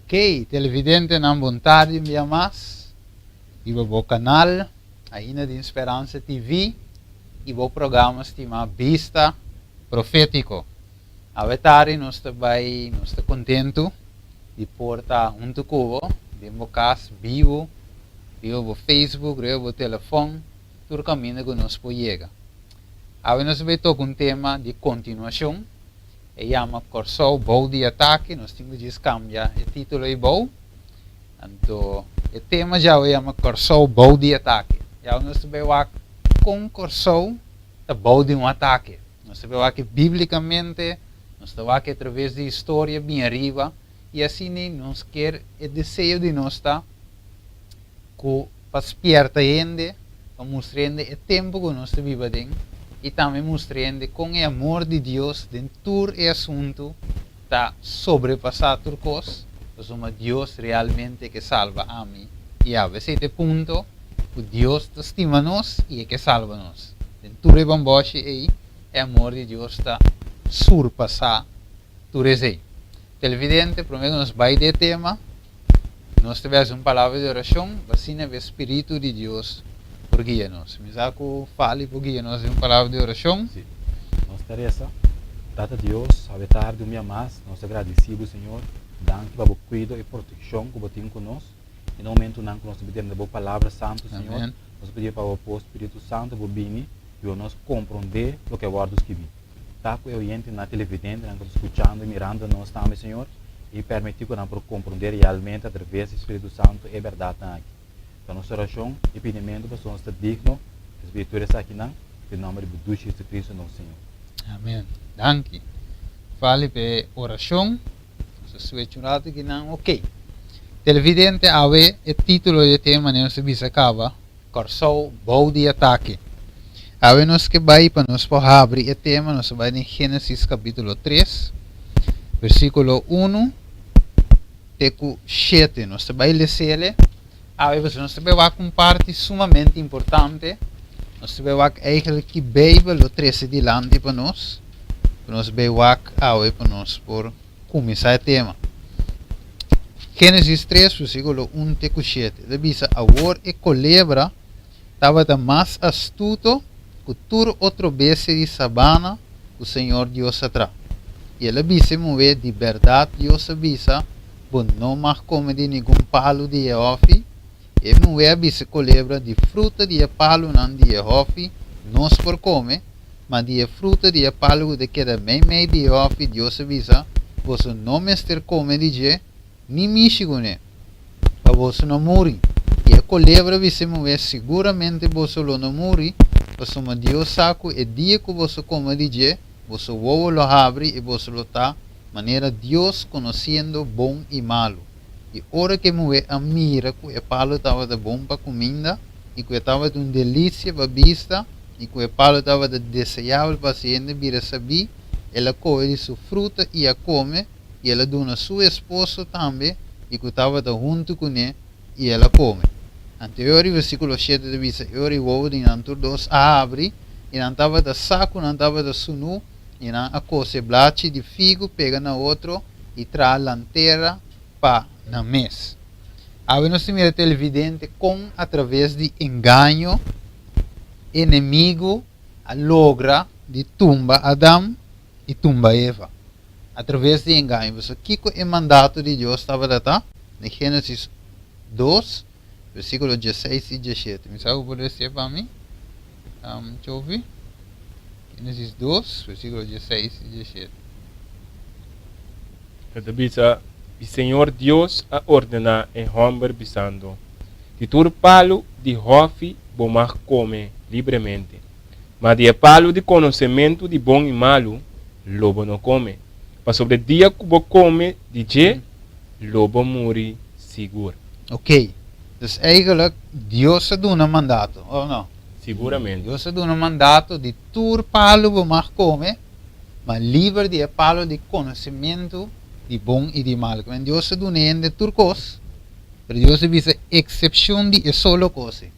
Ok, televidentenan bon tardi un bia mas riba bo kanal Ainda den Speransa TV i bo programa stimá Bista Profétiko. Awe tardi nos ta bai, nos ta kontentu di por ta huntu ku bo den bo kas bibu riba bo Facebook, riba bo telefòn, tur kaminda ku nos por yega. Awe nos ta bai toka un tema di kontinuashon. E yama Kòrsou bou di atake, nos tin ku djis kambia e título ei bou. Anto e tema djawe yama Kòrsou bou di atake. Djawe nos ta bai wak kon Kòrsou ta bou di un atake. Nos ta bai wak e bíblikamente, nos ta wak e atraves di historia bin ariba i asina nos kier e deseo di nos ta ku pa spierta hende, pa mustra hende e tempu ku nos ta biba aden i tambe mustra hende kon e amor di Dios den tur e asuntu ta sobrepasá tur kos, pasobra Dios realmente ke salba ami i abo. Esei ta e punto ku Dios ta stima nos i e ke salba nos. Den tur e bambòshi ei, e amor di Dios ta surpasá tur esei. Televidente, promé ku nos bai den e tema, Nos ta bes un palabra di orashon pa asina e Spiritu di Dios por guia nos. Mi sa ku Fali por guia nos den un palabra di orashon. Sí. Nos ta resa, Tata Dios, awe tardi un bia mas nos ta gradisí Bo, Señor. Danki pa Bo kuido i protekshon ku Bo tin ku nos. I na momentunan ku nos ta bidendo Bo Palabra Santu, Señor, nos ta pidi pa Bo por Spiritu Santu Bo bini yuda nos komprondé loke a wòrdu skibí. Ta ku e oyentenan, televidentenan ku ta skuchando i mirando nos tambe, Señor, i permití ku nan por komprondé realmente atraves di Spiritu Santu e bèrdatnan aki. Ta nos orashon i pidimentu pasobra nos ta digno risibí tur esakinan, den nòmber di bo dushi Jesucristo nos Señor. Amen. Danki. Fali p'e orashon. Nos a switch un ratu kinan. Ok. Televidente, awe e título di e tema manera nos a bisa kaba. Kòrsou bou di atake. Awe nos ke bai pa nos por habri e tema, nos ta bai den Génesis kapítulo tres, versíkulo unu te ku shete. Nos ta bai les'ele awe pasobra nos ta bai wak un parti sumamente importante. Nos ta bai wak eigenlijk ki Beibel lo trese dilanti pa nos, pa nos bai wak awe pa nos por kuminsá e tema. Génesis 3, versíkulo 1 te ku 7, ta bisa, Awor e kolebra tabata mas astuto ku tur otro bestia di sabana ku señor Dios a traha. I el a bisa e muhé, Di bèrdat Dios a bisa, Bo no mag kome di ningun palu di e hòfi? I e muhé a bisa e kolebra, Di fruta di e palunan di e hòfi nos por kome, Ma di e fruta di e palu ku ta keda meimei di e hòfi, Dios a bisa, Boso no mester kome di dje, ni mishi kuné, pa boso no muri. I e kolebra a bisa e muhé, Siguramente boso lo no muri, pasobra Dios sa ku e dia ku boso kome di dje, boso wowo lo habri i boso lo ta manera Dios, konosiendo bon i malu. I ora ku e muhé a mira ku e palu tabata bon pa kuminda i ku e tabata un delisia pa bista, i ku e palu tabata deseabel pa hasi hende bira sabí, el a kohe di su fruta i a kome, i el a duna su esposo tambe, i ku tabata huntu kuné, i el a kome. Anto e ora i versíkulo shete ta bisa, E ora i wowo di nan tur dos a habri, i nan tabata sa ku nan tabata sunú, i nan a kose blachi di figu pega na otro i traha lantera pa nan mes. Awe nos ta mira televidente kon atraves di engaño enemigu a logra di tumba Adam i tumba Eva. Atraves di engaño. Pasobra kiko e mandato di Dios tabata ta? Den Génesis dos, versíkulo dieseis i dieshete. Mi sa ku bo por lesa pa mi, Chofi? Génesis dos, versíkulo dieseis i dieshete. E ta bisa, I Señor Dios a ordená e hòmber, bisando, Di tur palu di hòfi bo mag kome libremente, ma di e palu di konosementu di bon i malu lo bo no kome, pasobra e dia ku bo kome di dje, lo bo muri sigur. Oké, dus eigenlijk Dios a duna mandato, òf no? Siguramente. Dios a duna mandato di tur palu bo mag kome, ma liber di e palu di konosementu di bon i di mal. Kimen Dios a duna hende tur kos, pero Dios a bisa eksepshon di e solo kos ei.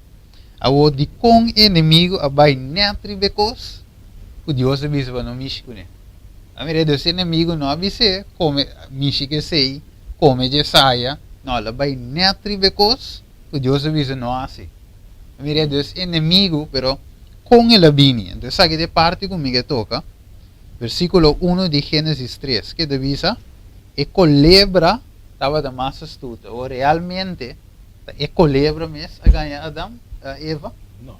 Awor, dikon e enemigu a bai nèt riba e kos ku Dios a bisa pa no mishi kuné? A mira, Dios e enemigu no a bis'é kome mishi ku esei. Kome dje saya, no, el a bai nèt riba e kos ku Dios a bisa no hasi. Mira, dus enemigu, pero kon el a bini? Anto esaki ta e parti ku mi ke toka, versíkulo uno di Génesis tres, ke ta bisa, E kolebra tabata mas astuto. Awor, realmente ta e kolebra mes a gaña Adam, Eva? No.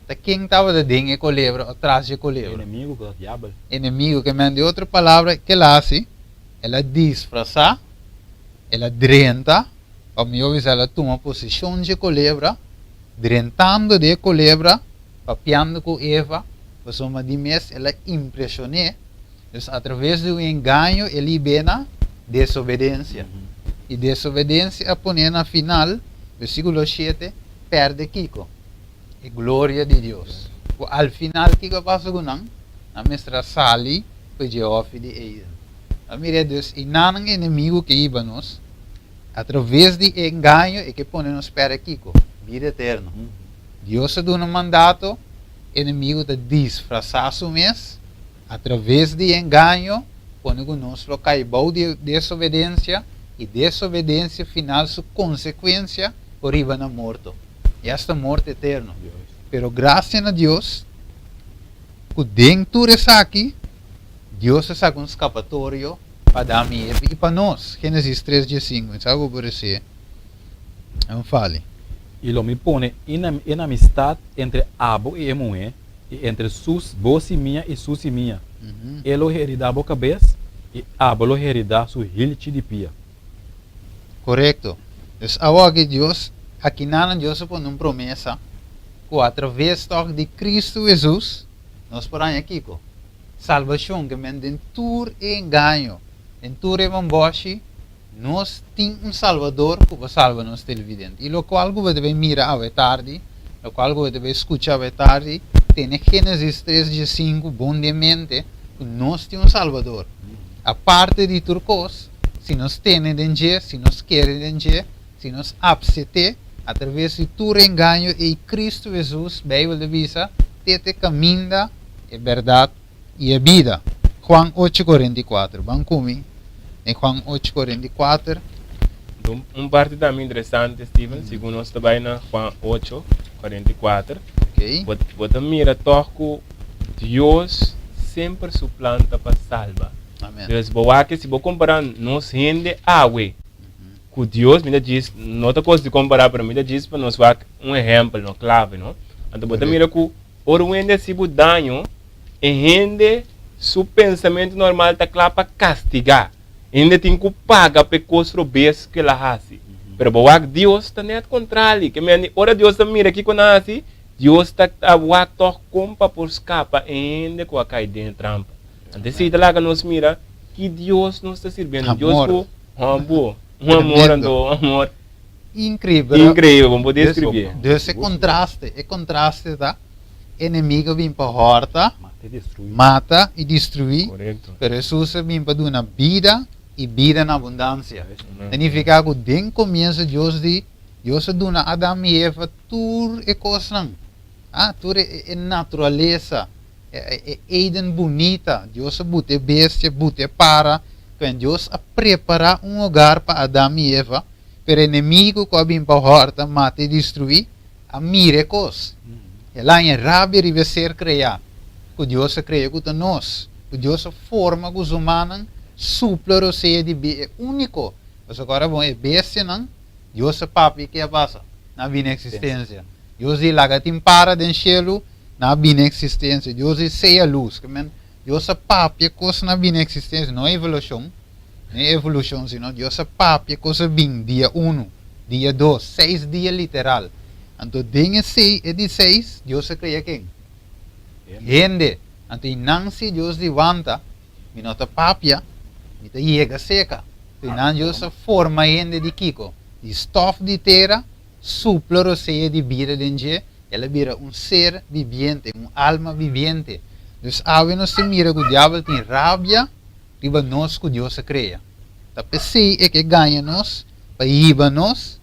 Ta ken tabata den e kolebra o tras dje kolebra? Enemigu, ku ta diabel. Enemigu, ke men di otro palabra, ke el a hasi? El a disfrasá, el a drenta, òf mihó bisa el a tuma posishon dje kolebra, drentando den e kolebra, papiando ku Eva, pasobra di mes el a impreshon'é. Dus atraves di un engaño el hib'é na desobedensia. I desobedensia a pon'é na final, versíkulo shete, pèrdè kiko? E gloria di Dios. Ku al final kiko a pasa ku nan? Nan mester a sali pa dje hòfi di Eden. A mira dus i nan enemigu ke hiba nos, atraves di e engaño e ke pone nos pèrdè kiko? Bida eterno. Dios a duna mandato, enemigu ta disfrasá su mes atraves di engaño, pone ku nos lo kai bou di desobedensia, i desobedensia final su konsekuensia por riba na morto, i asta morto eterno. Pero grasia na Dios ku den tur esaki Dios a saka un skapatorio pa Adam i Eva i pa nos. Génesis tres diesinku, mi sa ku bo por resié un fali. I lo mi pone enemistat entre abo i e muhé, i entre sus, bo simia i su simia. E lo heridá bo kabes, i abo lo heridá su hilchi di pia. Korekto. Dus awoki Dios, akinanan Dios a pone un promesa ku atraves tòg di Kristu Hesus nos por haña kiko? Salbashon, ke men den tur e engaño, den tur e bòmbòshi, Nos tin un Salvador ku por salba nos televidente. I lokual ku bo ta bay mira awe tardi, lokual ku bo ta bay skucha awe tardi, tene Génesis tres diesinku bon den mente ku nos tin un Salvador. Aparte di tur kos, si nos tene den dje, si nos kere den dje, si nos apset'é, atraves di tur engaño ei Kristu Hesus, Beibel ta bisa, t'e kaminda, e bèrdat i e bida. Juan ocho 44. Ban ku mi den Juan ocho 44. Un un parti tambe interesante, Steven, segun nos ta bai na Juan ocho 44, Ok. bo bo ta mira tòg ku Dios semper su plan ta pa salba. Amen. Dus bo wak si bo kompará nos hende awe ku Dios, mi ta djis, no ta kos di kompará, pero mi ta djis pa nos wak un ehèmpel, no, klave, no. Anto bo ta mira ku Ora un hende hasi bo daño, e hende su pensamentu normal ta kla pa kastigá. E hende tin ku paga pa e kos robes ku el a hasi. Pero bo wak Dios ta nèt kontrali. Ke mende ora Dios ta mira kiko nan a hasi, Dios ta wak tòg kon pa por skapa e hende ku a kai den e trampa. Anto esei ta laga nos mira ki Dios nos ta sirbiendo. Dios ku Amor. un amor anto un amor. Increíble. Increíble, bo por describié. Dus e contraste, e contraste ta enemigo a bin pa horta, Mata i destruí. mata i destruí, Correcto. pero Hesus a bin pa duna bida i bida na abundancia. Amen. Ta nifica cu den comienzo Dios di, Dios a duna Adam i Eva tur e cosnan, ah, tur e e naturalesa, e Eden bunita, Dios a buta e bestia, buta e para, kwen Dios a prepara un hogar pa Adam i Eva, Pero enemigu ku a bin pa hòrta, mata i destruí, a mira e kos. El a haña rabia riba e ser kreá ku Dios a krea, ku ta nos, ku Dios a forma ku su mannan, supla rosea di bia, e úniko. Pasobra ora bon e bestianan, Dios a papia i ke a pasa? Nan a bini eksistensia. Dios di laga tin para den shelu, nan a bini eksistensia. Dios di sea lus. Ke men, Dios a papia kosnan a bini eksistensia, no evolushon. No evolucion sino Dios a papia cos a bin dia uno, dia dos, seis dia literal. Anto den e sei, e di seis, Dios a crea ken? Hende. Anto y nan si Dios di wanta, mi no ta papia, mi ta yega seca. Anto y nan Dios a forma hende di kico? Di stof di tera, supla rosea di bida den dje, el a bira un ser bibiente, un alma bibiente. Dus awe nos ta mira cu diabel tin rabia riba nos ku Dios a krea. Ta p'esei e ke gaña nos pa hiba nos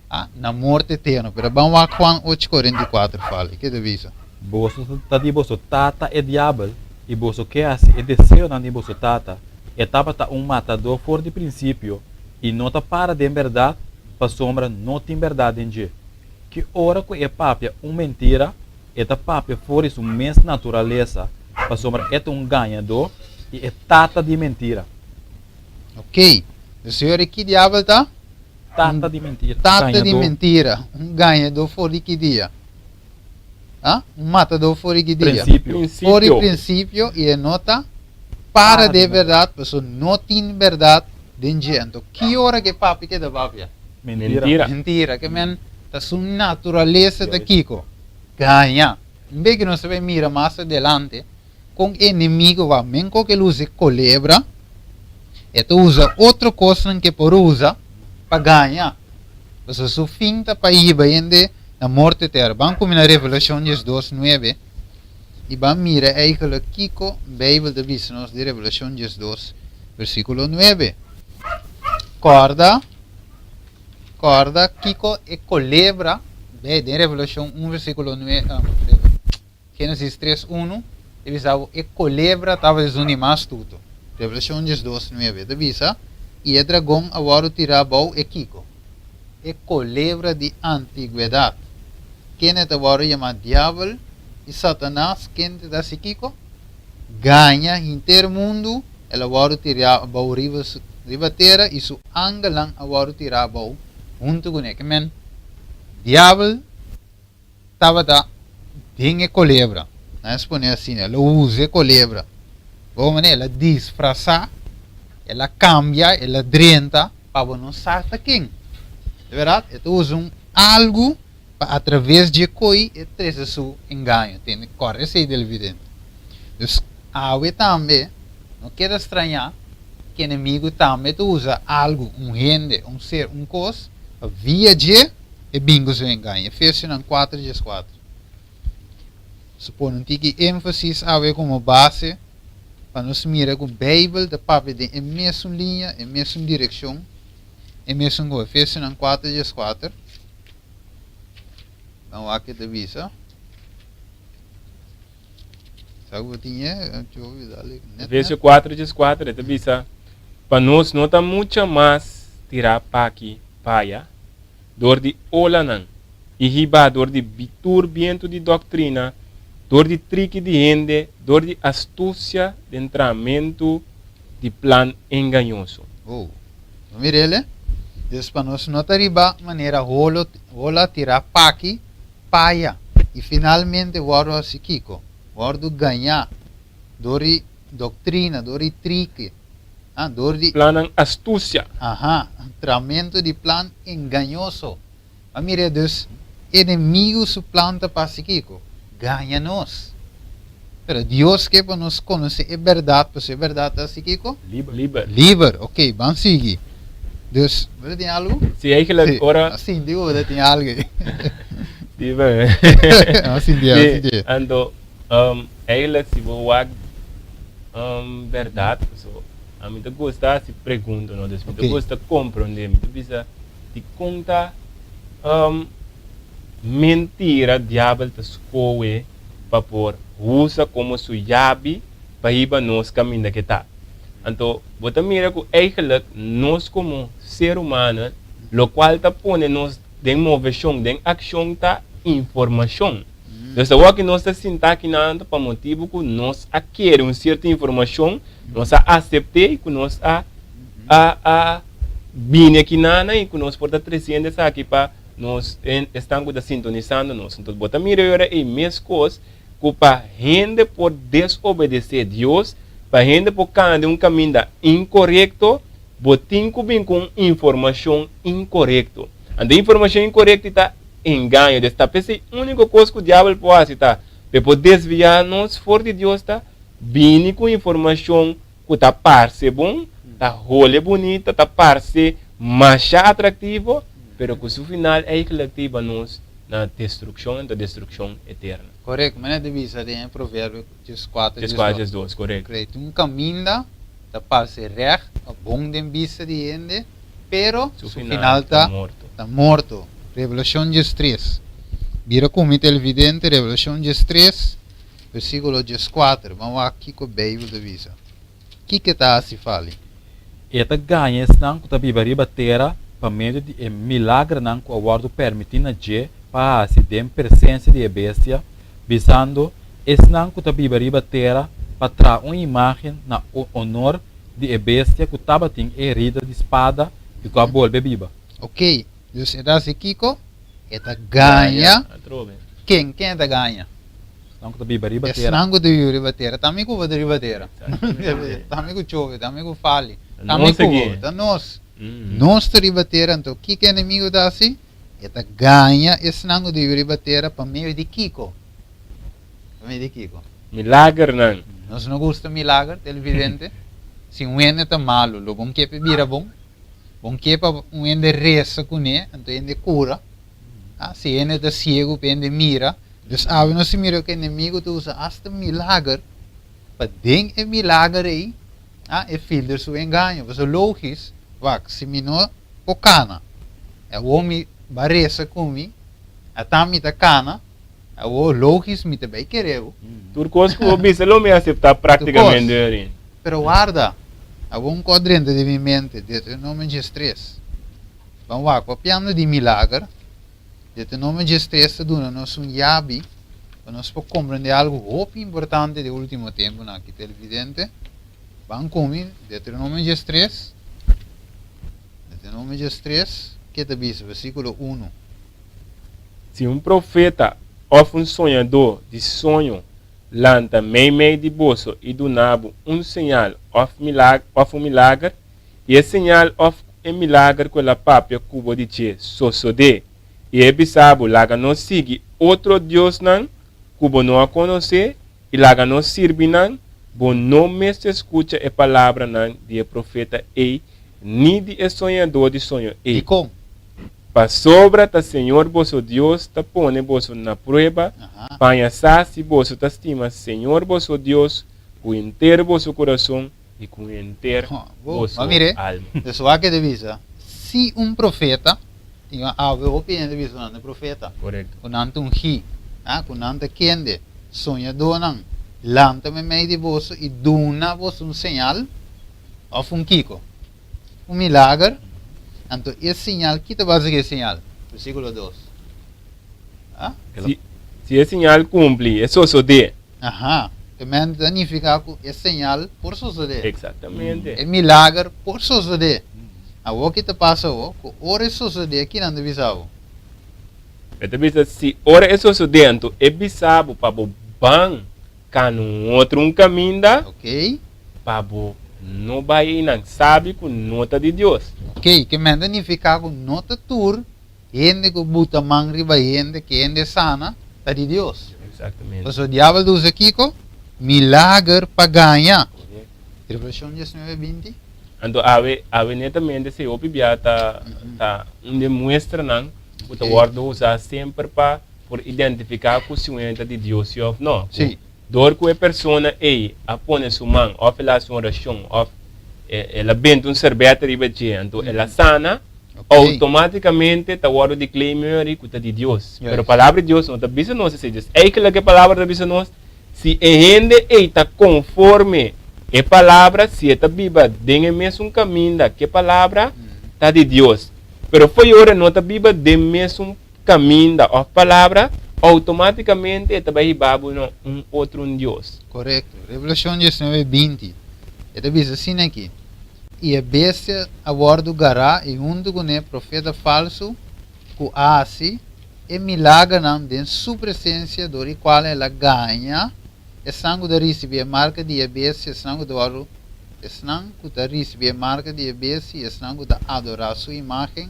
a na morto eterno. Pero ban wak Juan ocho 44 fala. Ke ta bisa? Boso ta di boso tata e diabel, i boso ke hasi e deseonan di boso tata. E tabata un matadó for di prinsipio, I no ta para den bèrdat, pasobra no tin bèrdat den dje. Ki ora ku e papia un mentira, e ta papia for di su mes naturalesa, pasobra e ta un gañadó i e tata di mentira. Ok, dus hoor ki diabel ta? Tata di mentira, Tata di gañadó. mentira, un gañadó for di ki dia? Ah, un matadó for di ki dia? Prinsipio. For di Prinsipio. prinsipio i e no ta para Para den den bèrdat. bèrdat, pasobra no tin bèrdat den dje. Anto ki ora ku e papia keda papia? Mentira. Mentira. Mentira, ke men ta su naturalesa ta Juist. kiko? Gaña. Un bes ku nos ta bai mira mas adelante kon enemigo wak men ku el usa e kolebra, e ta usa otro kosnan ku e por usa pa gaña. Pasobra su fin ta pa hiba hende na morto eterno. Ban kuminsá Revelashon 12, 9 i ban mira eigenlijk kiko Beibel ta bisa nos di Revelashon 12, versíkulo 9. Kòrda, kòrda kiko e kolebra, bei den Revelashon 1 versíkulo 9, Génesis 3, 1, e bisa bo e kolebra tabata esun di mas astuto. Revelashon 12, 9 ta bisa, I e dragon a wòrdu tirá bou e kiko? E kolebra di antigwedat, kende ta wòrdu yamá Diabel i Satanas, kende ta hasi kiko? Gaña henter mundu, el a wòrdu tirá abou riba riba tera i su angelnan a wòrdu tirá abou huntu kuné. Ke men, Diabel tabata den e kolebra. Nan a pone asina, el a usa e kolebra. Bo manera el a disfrasá, el a kambia, el a drenta pa bo no sa ta ken. Di bèrdat, e ta usa un algu pa atraves dje koi e trese su engaño. Tende, kòrda esei televidente. Dus awe tambe no keda strañá ku enemigu tambe ta usa algu, un hende, un ser, un kos, pa via dje e bin ku su engaño. Efesionan 4 14. Su pone un tiki énfasis awe komo base pa nos mira ku Beibel ta papia den e mesun liña, e mesun direkshon, e mesun kos. Efesionan 4 14. Ban wak ke ta bisa. Sa ku bo tin e? Net Efesio net. 4 14 e ta bisa, Pa nos no ta mucha mas tirá p'aki p'aya dor di olanan i hibá dor di tur bientu di doktrina, dor di triki di hende, dor di astusia den tramentu di plan engañoso. Oh, bo mir'el e? Dus pa nos no ta riba manera holo, hola tirá p'aki p'aya i finalmente wòrdu hasi kiko? Wòrdu gañá dor di doktrina, dor di triki, ah, dor di. Plannan astusia. Aha, tramentu di plan engañoso. A mira dus, enemigu su plan ta pa hasi kiko? Gaña nos. Pero Dios ke pa nos konosé e bèrdat, pasobra e bèrdat ta hasi kiko? Liber. Liber. Liber. Ok, ban sigui. Dus, bo ta tin algu? Si, eigenlijk Sí, ora. a sinti ku bo ta tin algu ei. Sí, ben. A sinti, a Sí, sinti. anto, eigenlijk si bo wak bèrdat, pasobra ami ta gusta hasi pregunta, no? Dus mi ta Ok. gusta komprondé, mi ta bisa dikon ta mentira diabel ta skohe pa por usa komo su yabi pa hiba nos kaminda ke ta. Anto bo ta mira ku eigenlijk nos komo ser humano lokual ta pone nos den moveshon, den akshon ta informashon. Dus awor ki nos ta sinta akinan ta pa motibu ku nos a kere un sierto informashon, nos a asept'é i ku nos a a a bini akinana i ku nos por ta tresiendo esaki pa nos esnan ku ta sintonisando nos. Entonces bo ta mira ora ei meskos ku pa hende por desobedesé Dios, pa hende por kana den un kaminda inkorekto, bo tin ku bin ku un informashon inkorekto. Anto e informashon inkorekto i ta engaño. Des ta p'esei úniko kos ku diabel por hasi ta pa e por desviá nos for di Dios ta bini ku informashon ku ta parse bon, ta hole bunita, ta parse masha atraktivo, pero ku su final eigentlik ta hiba nos na destrukshon, anto destrukshon eterno. Korekto, manera ta bisa den e Proverbio 14, 14, 12. 12, korekto. Krei tin un kaminda ta parse règt òf bon den bista di hende, pero Su su final final ta ta morto. ta morto. Revelashon 13. Bira ku mi televidente, Revelashon 13, Versíkulo 14. Ban wak kiko Beibel ta bisa. Kiko ta hasi fali? E ta gaña esnan ku ta biba riba tera pa medio di e milagernan ku a wòrdu permití na dje pa hasi den presensia di e bestia, bisando esnan ku ta biba riba tera pa traha un imágen na onor di e bestia ku tabatin e herida di spada i ku a bolbe biba. Oké, dus e ta hasi kiko? E ta gaña. Ken? Ken e ta gaña? Esnan ku ta biba riba tera. Esnan ku ta biba riba tera. Ta mi ku bo ta riba tera. Ta mi ku Chove, ta mi ku Fali. Ta mi ku bo, ta nos. Nos ta riba tera, anto kiko e enemigu ta hasi? E ta gaña esnan ku ta biba riba tera pa medio di kiko? Pa medio di kiko? Milagernan. Nos no gusta milager, televidente. Si un hende ta malu, lo bon ke pa e bira bon? Bon ke pa un hende resa kuné, anto hende kura. Si hende ta siegu pa hende mira. Dus awe nos ta mira ku enemigu ta usa asta milager pa den e milager ei e filter su engaño. Pasobra logis, wak, si mi no por kana, awor mi ba resa ku mi, ata mi ta kana, awor logis mi ta bai kere bo. Tur kos ku bo bisa lo mi aseptá praktikamente, Erin. Pero warda, awor un kos drenta den mi mente, Deuteronomio diestres. Ban wak, papiando di milager, Deuteronomio diestres ta duna nos un yabi pa nos por komprendé algu hopi importante di último tempunan aki. Televidente, ban ku mi, Deuteronomio diestres, Deuteronomio diestres, ke ta bisa? Versíkulo unu. Si un profeta òf un soñadó di soño lanta meimei di boso i duna bo un señal òf òf un milager, I e señal òf e milager ku el a papia ku bo di dje sosodé, i e bisa bo, Laga nos sigui otro diosnan ku bo no a konosé, i laga nos sirbi nan, bo no mester skucha e palabranan di e profeta ei ni di e soñadó di soño ei. Dikon? Pasobra ta Señor boso Dios ta pone boso na prueba pa haña sa si boso ta stima Señor boso Dios ku henter boso kurason i ku henter boso Bo mire, alma. Dus wak e ta bisa, si un profeta, tin un awe hopi hende bisa ku nan ta profeta, Korekto. ku nan ta ungí, ah, ku nan ta kende, soñadónan, lanta meimei di boso i duna boso un señal òf un kiko? Un milager. Anto e señal, ki ta basa ku e señal? Versíkulo dos. Ah? Si, si e señal kumpli, e sosodé. Aha, te men ta nifiká ku e señal por sosodé. Eksaktamente. E milager por sosodé. Awor ki ta pasa awor? Ku ora e sosodé, ki nan ta bisa bo? E ta bisa, si ora e sosodé, anto e bisa bo pa bo ban kana un otro un kaminda. Oké. Pa bo no bai einan sabi ku no ta di Dios. Oké, ke men ta nifiká ku no ta tur Hende ku buta man riba hende, ke hende sana, ta di Dios. Exactamente. Pasobra diabel ta usa kiko? Milager pa gaña. Correcto. Revelashon diesnuebe binti. Anto awe, awe netamente si hopi bia ta, ta un di e muestranan ku ta wòrdu usá semper pa por identifiká ku si un hende ta di Dios si òf no. Sí. Dor ku e persona ei a pone su man òf el a hasi un orashon òf el a benta un serbèt riba dje anto el a sana, outomátikamente ta wòrdu di claim Mary ku ta di Dios. Pero palabra di Dios no ta bisa nos esei. Dus eigentlik e palabra ta bisa nos si e hende ei ta konforme e palabra, si e ta biba den e mesun kaminda ku e palabra, ta di Dios. Pero fo'i ora e no ta biba den mesun kaminda òf palabra, outomátikamente e ta bai hiba bo na un otro un dios. Korekto. Revelashon diesnuebe 20, e ta bisa asina aki, I e bestia a wòrdu gará i huntu kuné profeta falsu ku a hasi e milagernan den su presensia dor di kual el a gaña Esnan ku ta risibí e marka di e bestia, esnan ku ta wòrdu, esnan ku ta risibí e marka di e bestia i esnan ku ta adorá su imágen,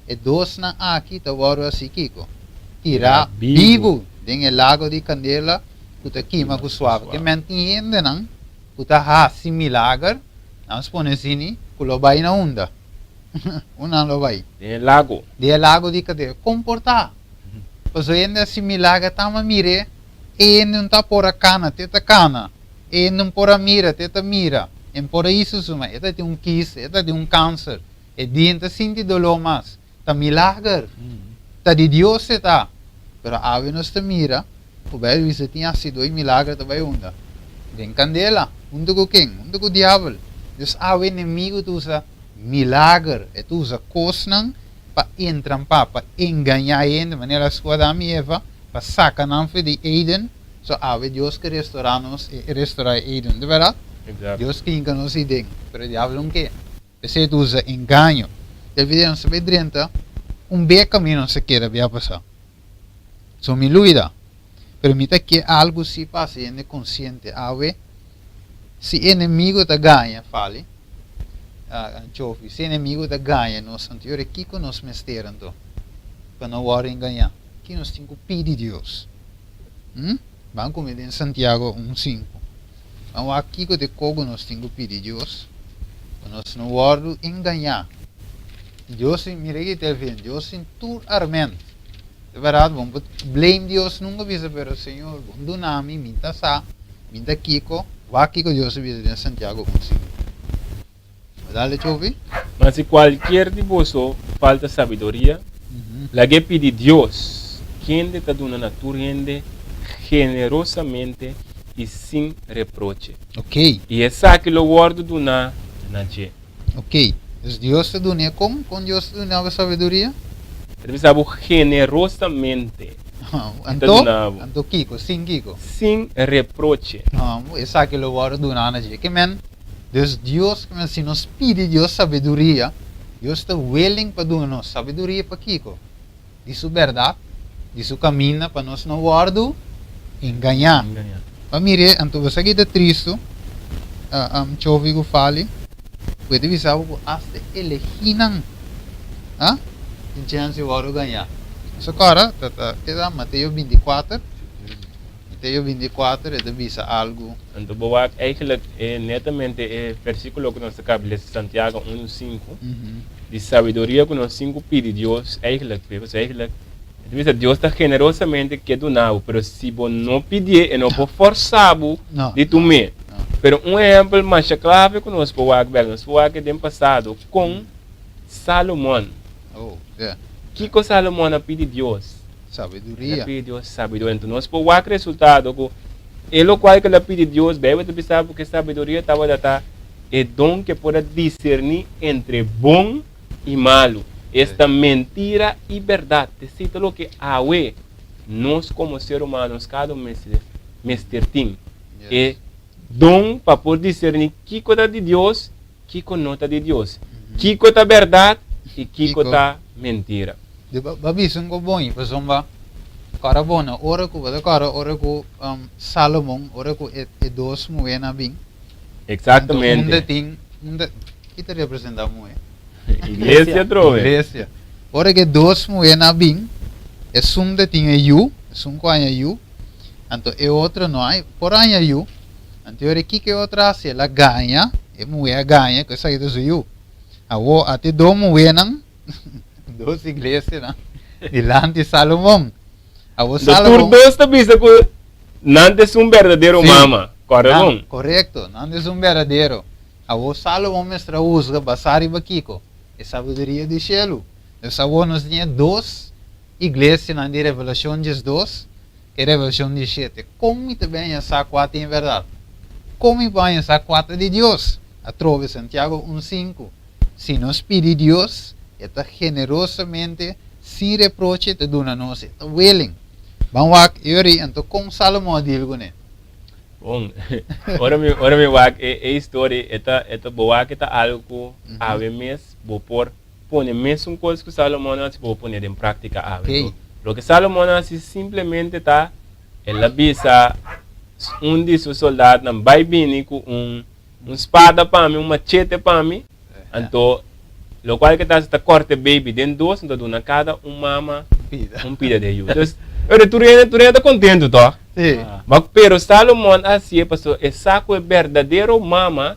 e dosnan aki ta wòrdu hasi kiko? Tirá bibu den e lago di kandela ku ta kima ku suave. Ke men tin hendenan ku ta hasi milager, nan spone asini, ku lo bai na unda? Unda nan lo bai? Den e lago. Den e lago di kandela. Komportá! Pasobra hende hasi milager, tamba mir'é. E nun ta por a kana, te ta kana. E nun por a mira, te ta mira. E por a hizo su man. E ta tin un kis, e ta tin un kanser. E dien ta sinti doló mas. Ta milager. Ta di Dios e ta. Pero awe nos ta mira ku Bijbel bisa tin hasido e milager ta bai unda? Den kandela. Huntu ku ken? Huntu ku diabel. Dus awe enemigu ta usa. Milager, e ta usa kosnan pa entrampá, pa engañá hende, manera su Adam i Eva, pa saka nan for di Eden. So awe Dios ke restorá nos, e restorá e Eden, di bèrdat? Dios ke hinka nos ei den, pero e diabel no ke. P'esei e ta usa engaño. Del video nos ta bai drenta un be kaminda nos a keda bia pasá. So mi luida. Pero mi ta ke algu si pa hasi hende konsiente awe, si enemigo ta gaña, fali, Chofi, si enemigo ta gaña nos anto yora kiko nos mester anto pa no wòrdu engañá? Ki nos tin ku pidi Dios? Hm? Ban ku mi den Santiago un sinku. Ban wak kiko ta e kogo nos tin ku pidi Dios pa nos no wòrdu engañá. Dios tin, mira aki ta el bien, Dios tin tur arment. Ta bèrdat, bo no por blame Dios nunka bisa, pero Señor, bo no duna mi, mi ta sa, mi ta kiko. Wak kiko Dios a bisa den Santiago un sinku. Bo dale Chofi? Ma si kualkier di boso falta sabiduria, lag'é pidi Dios, kende ta duna na tur hende generosamente i sin reproche. Ok. I esaki lo wòrdu duná na dje. Ok. Dus Dios ta dun'é kon? Kon Dios ta duna bo sabiduria? E ta bisa bo generosamente. E ta Anto? duna bo. Anto kiko? Sin kiko? Sin reproche. Esaki lo wòrdu duná na dje. Ke men? Dus Dios, ke men si nos pidi Dios sabiduria, Dios ta willing pa duna nos sabiduria pa kiko? Di su bèrdat, di su kaminda pa nos no wòrdu engañá. Pa mir'é, anto bo sa ki ta tristu, Chovi ku Fali, ku e ta bisa bo ku asta elegínan tin chèns di wòrdu gañá. Nos a kòrda, ta ta keda Mateo bintikuater, Mateo bintikuater e ta bisa algu. Anto bo wak eigenlijk e netamente e versikulo ku nos ta kaba lesa Santiago unu sinku di sabiduria ku nos tin ku pidi Dios eigenlijk p'e pasobra eigenlijk e ta bisa Dios ta generosamente ke duna bo pero si bo no pidié e no por forsa bo di tum'é pero un ehèmpel masha klave ku nos por wak bèk nos por wak den pasado kon Salomon kiko Salomon a pidi Dios. Sabiduria. El a pidi Dios sabiduria. Enton nos por wak resultado ku e lokual ku el a pidi Dios, Beibel ta bisa bo ku e sabiduria tabata ta e don ku e por a diserní entre bon i malu, esta mentira i bèrdat. Esei ta loke awe nos komo ser humano, nos kada un mester mester tin, e don pa por diserní kiko ta di Dios Kiko no ta di Dios? Kiko ta bèrdat i kiko ta mentira? Di ba bisa un bon i pasobra kòrda bon na ora ku bo ta kòrda ora ku Salomon ora ku e dos muhénan a bin. Eksaktamente. Unda tin unda ki ta representá muhé? Iglesia atrobe. Iglesia. Ora ku e dos muhénan a bin esun ta tin e yu esun ku haña yu anto e otro no a por haña yu. Anto yora kiko e otro hasi? El a gaña, e muhé a gaña ku esaki ta su yu. Awor ati dos muhénan, dos iglesianan, dilanti Salomon. Awor Tur Salomon. dos ta bisa ku nan ta esun berdadero Sí, mama. Kòrda nan, bon. korekto, nan ta esun berdadero. Awor Salomon mester a husga basá riba kiko? E sabiduria di shelu. Dus awor nos tin e dos iglesianan di Revelashon diesdos E Revelashon di shete, Kon mi ta bin haña sa kua tin bèrdat? Kon mi por haña sa kua ta di Dios? Atrobe Santiago un sinku, Si nos pidi Dios, e ta generosamente, sin reproche, ta duna nos, e ta willing. Ban wak e ori, anto kon Salomon a deal kuné? Bon, ora mi ora mi wak e e historia, e ta e ta bo wak e ta algu ku awe mes bo por pone mesun kos ku Salomon a hasi bo pone den práktika awe. Okay. Loke Salomon a hasi simplemente ta el a bisa un di su soldatnan bai bini ku un un spada pa mi, un machete pa mi, anto lokual ke ta hasi ta kòrta e baby den dos anto duna kada un mama Pida. un pida di e yu. Dus, pero tur hende tur hende ta kontentu tòg? Sí. Ma pero Salomon a hasié pasobra e sa ku e berdadero mama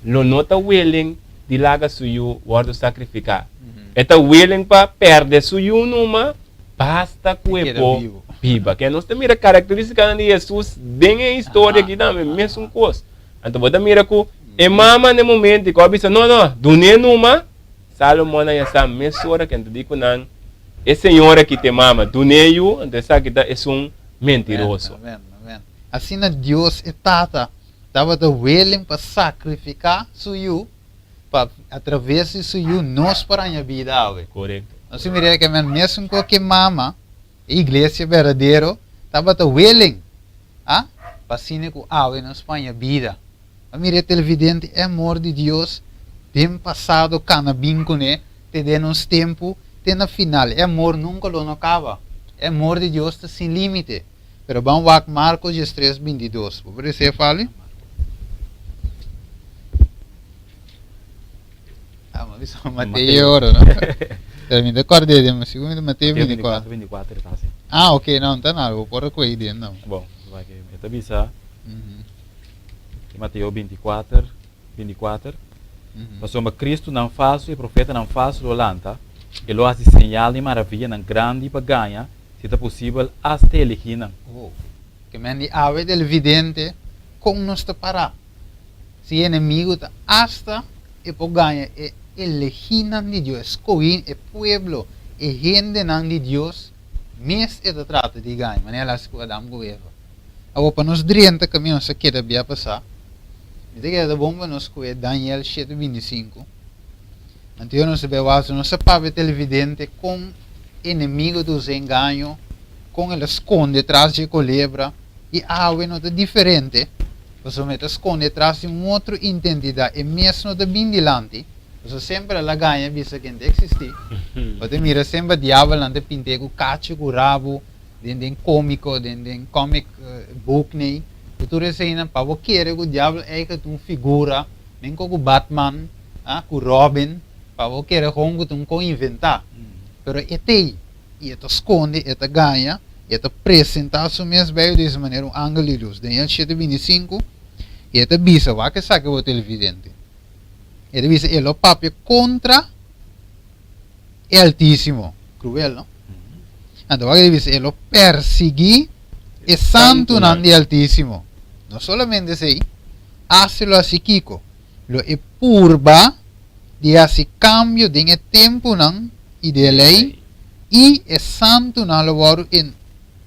lo no ta willing di laga su yu wòrdu sakrifiká. E ta willing pa pèrdè su yu numa, basta ku e por biba. Ke nos ta mira karakterístikanan di Hesus den e historia aki tambe, mesun kos. Anto bo ta mira ku e mama na e momento ku a bisa, No, no, dun'é numa, Salomon a yasa mesora ku e ta di ku nan, E señora aki ta e mama, dun'é yu, anto esaki ta esun mentiroso. Amen, amen. Asina Dios e Tata Tabata willing pa sakrifiká su yu. Pa atraves di su Yu nos por haña bida awe. Korekto. Nos a mira ke men mesun ku ke mama, e iglesia berdadero, tabata willing, a, pa asina ku awe nos por haña bida. A mira e televidente e amor di Dios den pasado kana bin kuné te den nos tempu te na final. E amor nunka lo no kaba. E amor di Dios ta sin límite. Pero ban wak Marcos 13, 22. Bo por esei Fali? Ah, ma bisa Mateo ora, no? Pero mi ta kòrd'é den, sigur mi ta Mateo 24. 24, 24 ta así. Ah, ok, no, no ta nada, bo por a kohe den no. Bon, wak e ta bisa Mateo 24, 24, Pasobra Cristonan falso i profetanan falso lo lanta, i lo hasi señal i maravianan grandi pa gaña, si ta posibel, asta e eligínan. Oh, ke men di awe del vidente kon nos ta pará. Si e enemigu ta asta e por gaña e elegínan di Dios, e skohí, e pueblo, e hendenan di Dios mes e ta trata di gaña, manera el a hasi ku Adam ku Eva. Awor pa nos drenta kaminda nos a keda bia pasá, mi ta keda ta bon pa nos kohe Daniel shete 25. Anto nos a bai wak, nos a papia televidente kon enemigu ta usa engaño, kon el a skonde tras dje kolebra, i awe no ta diferente, pasobra e ta skonde tras di un otro identidat, e mes no ta bin dilanti, pasobra semper el a gaña bisa ken ta eksistí. Bo ta mira semper diabelnan ta pint'é ku kachu, ku rabu, den den komiko, den den comic book nei, ku tur eseinan pa bo kere ku diabel eigen ta un figura, men ko ku Batman, ah, ku Robin, pa bo kere gewoon ku ta un kon inventá. Pero e t'ei, i e ta skonde, e ta gaña, e ta presentá su mes bij di es manera un angel di lus. Daniel shete 25, i e ta bisa, wak esaki bo televidente. E ta bisa, e lo papia kontra e Altísimo. Kruel, no? Anto wak e ta bisa, e lo persiguí e santunan di Altísimo. No solamente esei, hasta lo hasi kiko? Lo e purba di hasi kambio den e tempunan i di e lei, i e santunan lo wòrdu en,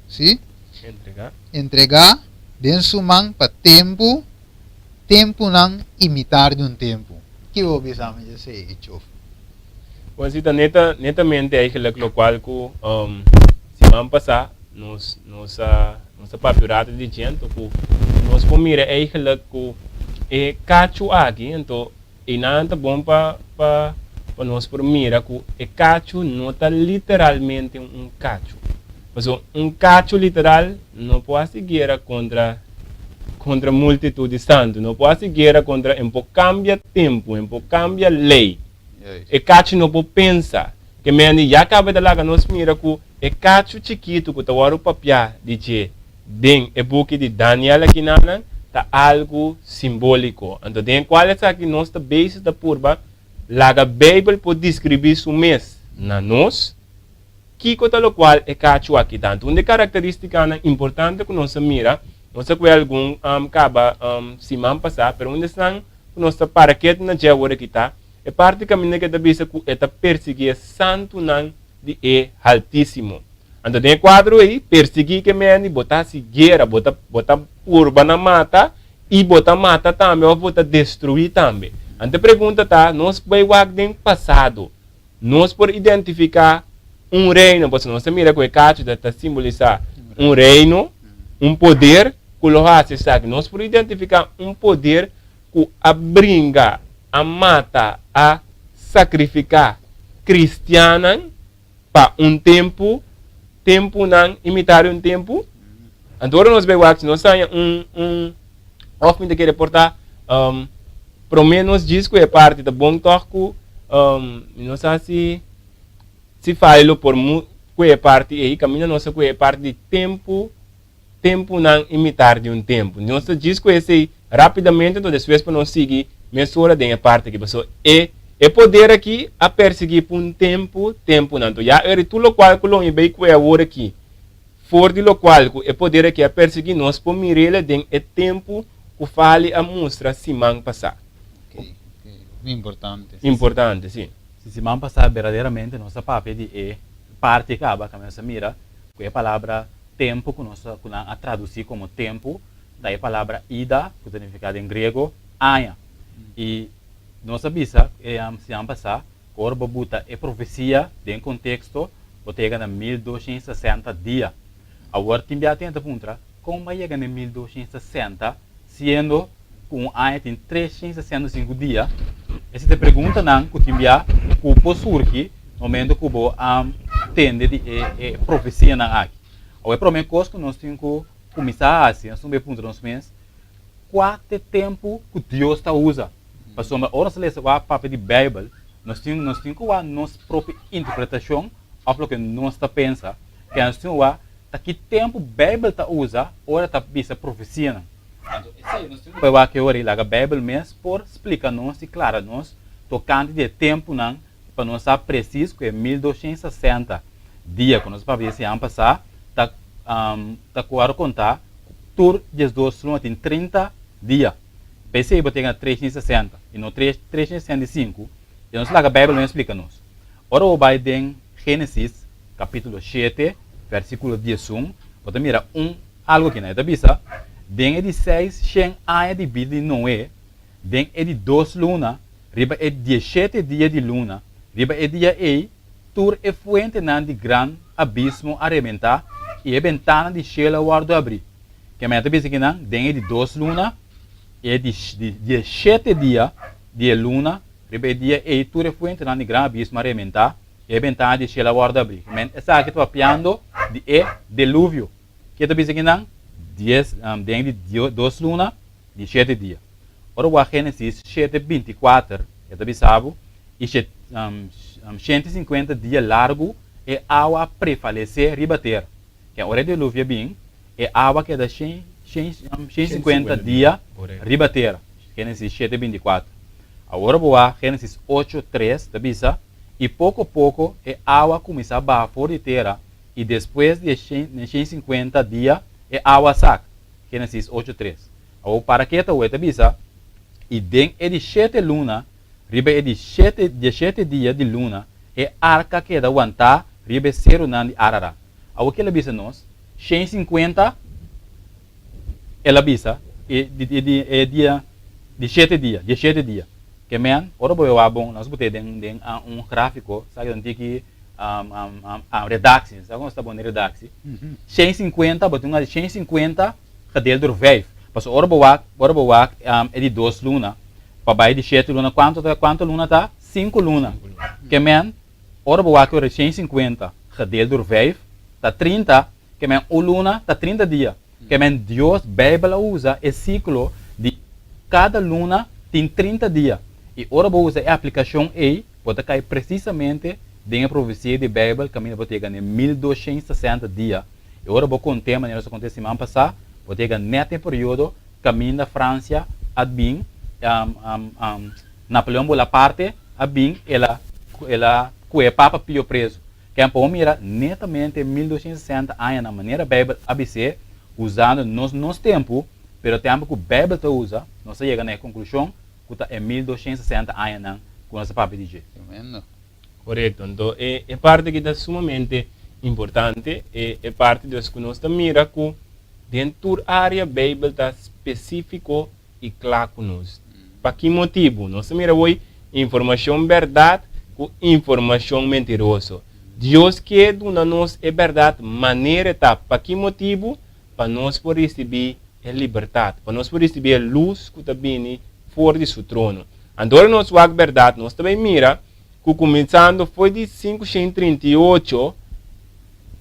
sí, Entregá. entregá den su man pa tempu, tempunan i mitar di un tempu. Ki bo bisa mi dje esei, Ichof? Bon, si ta neta, netamente eigenlijk lokual ku siman pasá nos nos a nos a papia un rato di dje, anto ku nos por mira eigenlijk ku e kachu aki, anto einan ta bon pa pa pa nos por mira ku e kachu no ta literalmente un kachu. Pasobra un kachu literal no por hasi guera kontra kontra multitut di santu, no por hasi guera kontra, en por kambia tempu, en por kambia lei. E kachu no por pensa. Ke mende ya kaba ta laga nos mira ku e kachu chikitu ku ta wòrdu papiá di dje den e buki di Daniel akinanan ta algu simbóliko. Anto den e kual esaki nos ta bezig ta purba laga Beibel por deskribí su mes na nos, kiko ta lokual e kachu aki ta. Anto un di e karakterístikanan importante ku nos a mira, nos a kue algun kaba siman pasá, pero un di esnan ku nos ta para ketu na dje awor aki ta e parti kaminda ku e ta bisa ku e ta persiguí e santunan di e Haltísimo. Anto den e kuadro ei, persiguí ke mende, bo ta hasi guera, bo ta bo ta purba na mata i bo ta mata tambe òf bo ta destruí tambe. Anto e pregunta ta, nos bai wak den pasado, nos por identifiká un reino? Pasobra nos ta mira ku e kachu ta ta simbolisá un reino, un poder ku lo hasi esaki. Nos por identifiká un poder ku a bringa, a mata, a sakrifiká kristiannan pa un tempu, tempunan i mitar di un tempu? Anto ora nos bai wak si nos haña un un òf mi ta kere por ta promé nos djis ku e parti ta bon tòg ku mi no sa si si fai lo por mu ku e parti ei kaminda nos a ku e parti di tempu tempunan i mitar di un tempu. Nos ta djis ku esei rápidamente, anto despues pa nos sigui mesora den e parti aki, pasobra e e poder aki a persiguí pa un tempu, tempunan. Anto ya eri tur lokual ku lo mi bai ku e awor aki, for di lokual ku e poder aki a persiguí, nos por mir'el den e tempu ku Fali a mustra siman pasá. Ok, ok, hopi importante. Importante, si. Si siman pasá berdaderamente nos a papia di e parti kaba, kaminda nos a mira ku e palabra Tempu ku nos ku nan a tradusí komo tempu ta e palabra ida ku ta nifiká den griego aña. I Nos a bisa e siman pasá ku ora bo buta e profesia den konteksto, bo ta yega na 1260 dia. Awor tin bia tin ta puntra, kon bo a yega na e 1260 siendo ku un aña tin 365 dia? Esei ta e preguntanan ku tin bia ku por surgi na momento ku bo a tende di e profesianan aki. Awor e promé kos ku nos tin ku kuminsá hasi, nos tin ku puntra nos mes, Kua ta e tempu ku Dios ta usa? Pasobra ora nos ta lesa wak papia di Beibel, nos tin nos tin ku wak nos propio interpretashon òf loke nos ta pensa. Ke nos tin ku wak ta ki tempu Beibel ta usa ora ta bisa profesianan. Anto esei nos tin ku bai wak e ora i laga Beibel mes por splika nos i klara nos tokante di e tempunan pa nos sa presis ku e 1260 dia ku nos papia di siman pasá ta ta ku a kontá ku tur 12 luna tin 30 dia. P'esei bo tenga 360 i no 365 i nos laga Beibel mes splika nos. Ora bo bai den Génesis kapítulo shete vèrsikulo 11 bo ta mira un algu akinan. E ta bisa, Den e di seis shen aña di bida di Noe, den e di dos luna, riba e dieshete dia di luna, riba e dia ei, tur e fuentenan di gran abismo a rebentá i e bentana di shelu a wòrdu abrí. Ke men ta bisa kinan, den e di dos luna, e di dieshete dia di e luna, riba e dia ei, tur e fuentenan di gran abismo a rebentá i e bentana di shelu a wòrdu abrí. Ke men esaki ta papiando di e deluvio. Ke ta bisa kinan? Dies, den e di dos luna, Di shete dia. Ora bo a Génesis shete 24, e ta bisa bo, I 150 dia largu e awa a prevalesé riba tera. Ken ora e diluvio a bin, e awa keda 150 dia riba tera. Génesis shete 24. Awor bo a Génesis ocho tres, ta bisa, I poko poko e awa a kuminsá baha for di tera, i despues di e 150 dia e awa a sak. Génesis ocho tres. Awor para ke ta ta bisa, I den e di shete luna, riba e di shete dieshete dia di luna, e arka keda wantá riba e serunan di Ararat. Awor ke el a bisa nos? 150 el a bisa e di di e dia di shete dia, dieshete dia. Ke men, ora bo wak bon, nos bot'é den den un gráfiko, sa ke tiki redactie, sa kon ta bon den redactie? 150, bo tin un 150 gedeeld door vijf. Pasobra ora bo wak, ora bo wak e di dos luna pa bai di shete luna, kuantu ta, kuantu luna ta? Sinku luna. Ke men, ora bo wak 150 gedeeld door vijf ta 30, ke men un luna ta 30 dia. Ke men Dios, Beibel a usa e siklo di kada luna tin 30 dia. I ora bo usa e aplikashon ei, Bo ta kai presisamente den e profesia di Beibel kaminda bo ta yega n'e 1260 dia. I ora bo kont'é manera nos a kont'é siman pasá, bo ta yega nèt n'e periodo kaminda Fransia a bin, Napoleon Bolaparte a bin, el a el a kue Papa Pio prezu. Ken por mira netamente 1260 añanan manera Beibel a bis'é, usando nos nos tempu, pero tempu ku Beibel ta usa, nos a yega na e konklushon ku ta e 1260 añanan ku nos a papia di dje. Tremendo. Korekto. Anto e e parti aki ta sumamente importante, e e parti dus ku nos ta mira ku den tur área Beibel ta spesífiko i kla ku nos. Pa ki motibu? Nos ta mira awor informashon bèrdat ku informashon mentiroso. Dios ke duna nos e bèrdat manera e ta. Pa ki motibu? Pa nos por risibí e libertat, pa nos por risibí e lus ku ta bini for di su trono. Anto ora nos wak bèrdat, nos ta bai mira ku kuminsando for di 538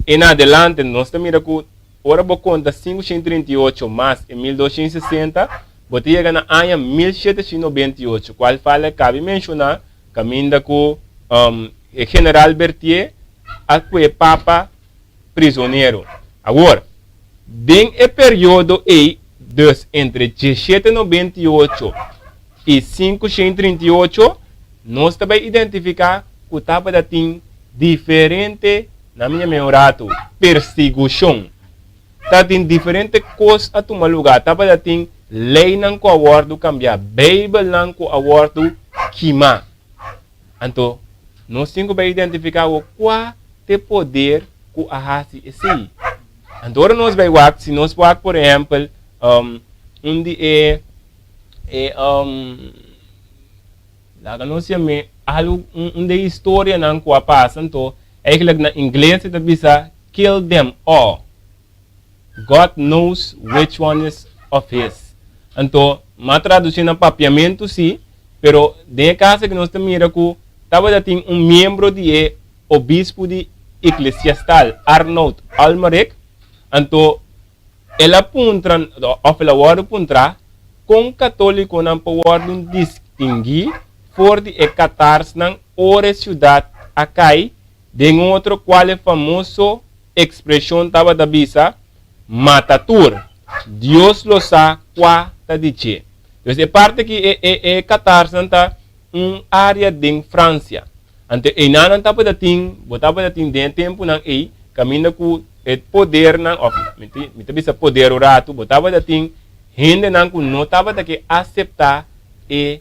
en adelante, nos ta mira ku ora bo konta 538 mas e 1260, bo ta yega na aña 1798, kual fala kabi menshoná kaminda ku e general Berthier a kue papa prizonero. Awor, den e periodo ei, dus entre 1798 i 538, nos ta bai identifiká ku tabata tin diferente, na mi yam'é un ratu, persigushon. Tabatin diferente kos a tuma lugá. Tabata tin leinan ku a wòrdu kambiá, Beibelnan ku a wòrdu kimá. Anto, nos tin ku bai identifiká awor kua ta e poder ku a hasi esei. Anto ora nos bai wak, si nos wak por ehèmpel un di e e. Laga nos yam'é algu un un de historianan ku a pasa anto eigenlijk na ingles e ta bisa kill them all. God knows which one is of his. Anto m'a tradusi na papiamentu si, pero den e kaso aki nos ta mira ku tabata tin un miembro di e obispu di Eklesiastal, Arnoud Almeric, anto El a puntra, òf el a wòrdu puntrá, kon katólikonan por wòrdu distinguí for di e katarsnan ora e siudat a kai, den otro kual e famoso ekspreshon tabata bisa, Mata tur, Dios lo sa kua ta di dje. Dus e parti aki e e e katarsnan ta un área den Fransia. Anto einan nan tabata tin, bo tabata tin den e tempunan ei, kaminda ku e podernan, òf mi ta mi ta bisa poder un ratu, bo tabata tin hendenan ku no tabata ke aseptá e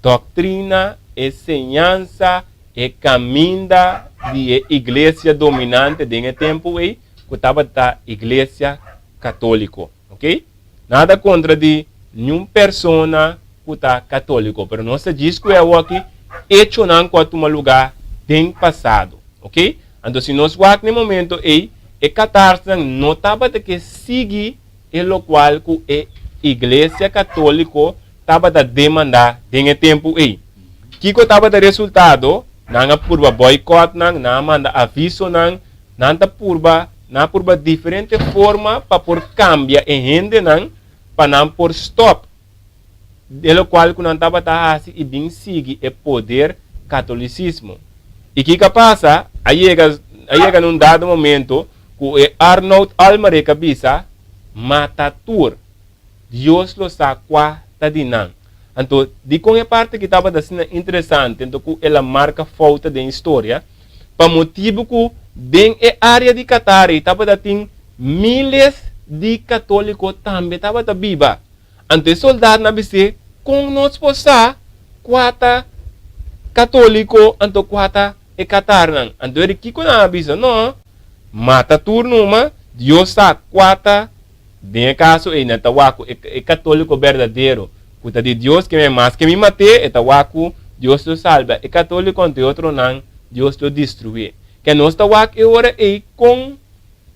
doktrina, e señansa, e kaminda di e iglesia dominante den e tempu ei, ku tabata Iglesia Katóliko. Oké? Nada kontra di niun persona ku ta katóliko, pero nos ta djis ku e awoki echonan ku a tuma lugá den pasado. Oké? Anto si nos wak na e momento ei, e katarsnan no tabata ke sigui e lokual ku e Iglesia Katóliko tabata demandá den e tempu ei. Kiko tabata resultado? Nan a purba bòikòt nan, nan a manda avisonan, nan ta purba, nan a purba diferente forma pa por kambia e hendenan pa nan por stòp e lokual ku nan tabata hasi i bin sigui e poder katolisismo. I kiko a pasa? A yega a yega na un dado momento ku e Arnoud Almeric a bisa, Mata tur. Dios lo sa kua ta di nan. Anto, dikon e parti aki tabata asina interesante anto ku el a marka fouta den historia? Pa motibu ku den e área di Qatar ei tabata tin míles di katóliko tambe tabata biba. Anto e soldatnan a bis'é, Kon nos por sa kua ta katóliko anto kua ta e katarnan? Anto e di, Kiko nan a bisa? No, mata tur numa, Dios sa kua ta Den e kaso ei nan ta wak ku e katóliko berdadero ku ta di Dios ke men maske mi mat'é e ta wak ku Dios lo salba e katóliko anto e otronan Dios lo destruí. Ke nos ta wak e ora ei kon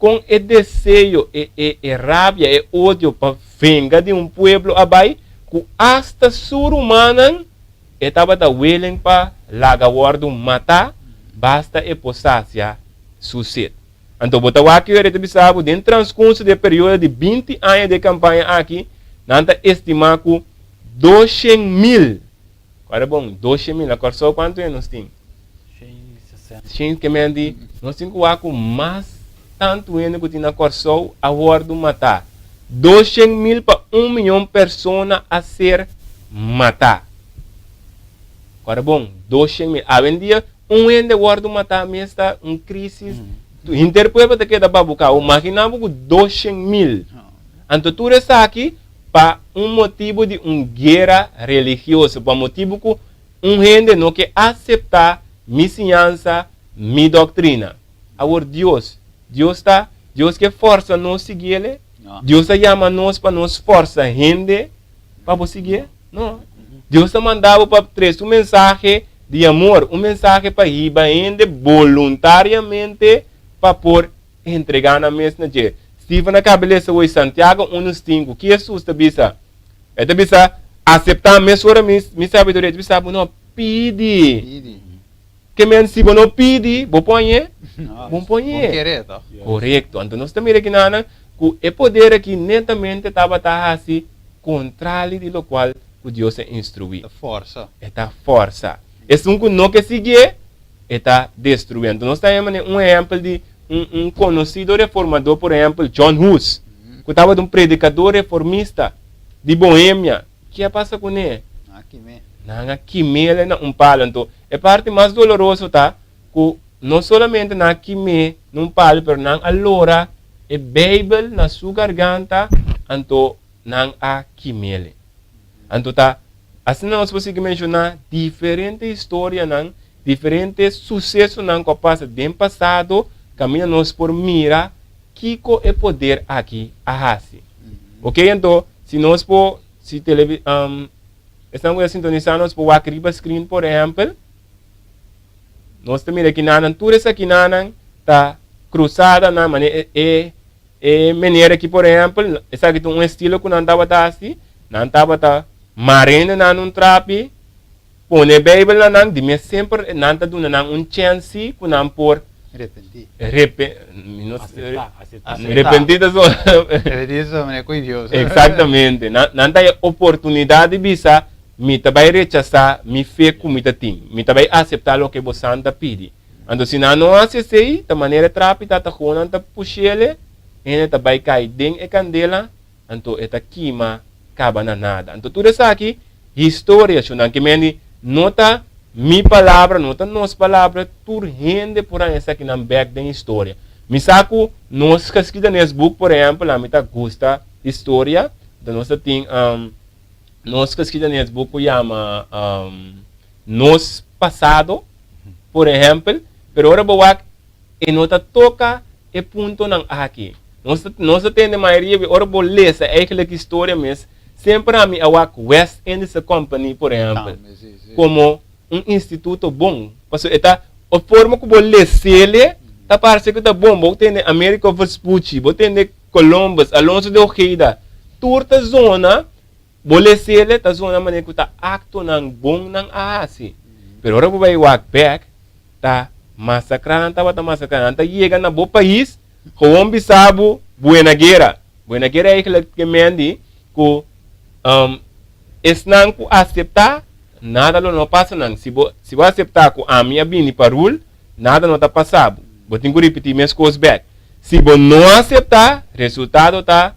kon e deseo e e e rabia e odio pa venga di un pueblo a bai ku asta su rumannan e tabata willing pa laga wòrdu matá basta e por sasia su set. Anto bo ta wak ki ora e ta bisa bo den transcurso di e periodo di 20 aña di e campaña aki, nan ta estima cu 200,000, ora bon, 200,000, na Corsou cuanto hende nos tin? Shen, ke men di, nos tin cu wak cu mas tanto hende cu tin na Corsou a wordo mata. 200,000 pa un miyon persona a ser mata. Ora bon, 200,000. Awendia Un hende wòrdu matá mes ta un krísis. Henter pueblo ta keda babuká. Bo maginá bo ku 200,000. Anto tur esaki pa un motibu di un guera religioso, pa motibu ku un hende no ke aseptá mi siñansa, mi doktrina. Awor Dios, Dios ta, Dios ke fòrsa nos sigui el? Dios a yama nos pa nos fòrsa hende pa bo siguié? No. Dios ta manda bo pa trese un mensahe di amor, un mensahe pa hiba hende boluntariamente pa por entregá nan mes na dje. Steven a kaba lesa hoy Santiago 1:5. Ki Hesus ta bisa? E ta bisa, Aseptá mesora mi mi sabiduria. E ta bisa bo, no, pidi. Pidi. Ke men si bo no pidi, bo poñ'é? No, Bo poñ'é. Bon kere, toch? Korekto. Anto nos ta mira kinanan ku e poder aki netamente tabata hasi kontrali di lokual ku Dios a instruí. Ta forsa. E ta forsa. Esun ku no ke siguié, e ta destruí. Anto nos ta haña manera un ehèmpel di un un konosido reformadó, por ehèmpel John Hus, ku tabata un predikadó reformista di Bohemia. Ki a pasa kuné? Nan a kim'é. Nan a kim'é na un palu. Anto e parti mas doloroso ta ku no solamente nan a kim'é na un palu, pero nan a lora e Beibel na su garganta, anto nan a kim'el. Anto ta asina nos por sigui menshoná diferente historianan, diferente susesonan ku a pasa den pasado, kaminda nos por mira kiko e poder aki a hasi. Oke, anto si nos por, si televi, Esnan ku ta sintonisá nos por wak riba screen por ehèmpel. Nos ta mira kinanan, tur esakinanan ta krusadanan, manera e e manera aki por ehèmpel, esaki ta un estilo ku nan tabata hasi, nan tabata marende nan un trapi, pone Beibel na nan, di mes semper nan ta duna nan un chènsi ku nan por Repentí. Repe, mi no Aseptá, aseptá. Repentí ta so. Repentí ta so manera koe Dios. Eksaktamente. Nan nan ta e oportunidat di bisa, Mi ta bai rechasá mi fe ku mi ta tin. Mi ta bai aseptá loke bosan ta pidi. Anto si nan no hasi esei, ta manera e trapi ta ta nan ta push'ele, hende ta bai kai den e kandela, anto e ta kima kaba na nada. Anto tur esaki historia shunan ke mendi no ta mi palabra, no ta nos palabra, tur hende por haña esakinan bek den historia. Mi sa ku nos geschiedenisboek por ehempel, ami ta gusta historia, anto nos ta tin nos geschiedenisboek ku yama Nos Pasado por ehempel, pero ora bo wak e no ta toka e puntonan aki. Nos ta nos ta tende mayoria be ora bo lesa eigenlijk historia mes, semper ami a wak West Indische Company por ehempel Tambe, si, si. komo un instituto bon. Pasobra e ta e forma ku bo les'ele ta parse ku ta bon. Bo tende Americo Vespucci, bo tende Columbus, Alonso de Ojeda, tur ta zona Bo les'ele ta zona manera ku ta aktonan bon nan a hasi. Pero ora bo bai wak bèk, ta masakrá nan tabata masakrá. Nan ta yega na bo pais, gewoon bisa bo buena guera. Buena guera eigenlijk ke men di ku esnan ku aseptá, nada lo no pasa nan. Si bo si bo aseptá ku ami a bini pa rul, nada no ta pasa bo. Bo tin ku ripití meskos bèk. Si bo no aseptá, resultado ta.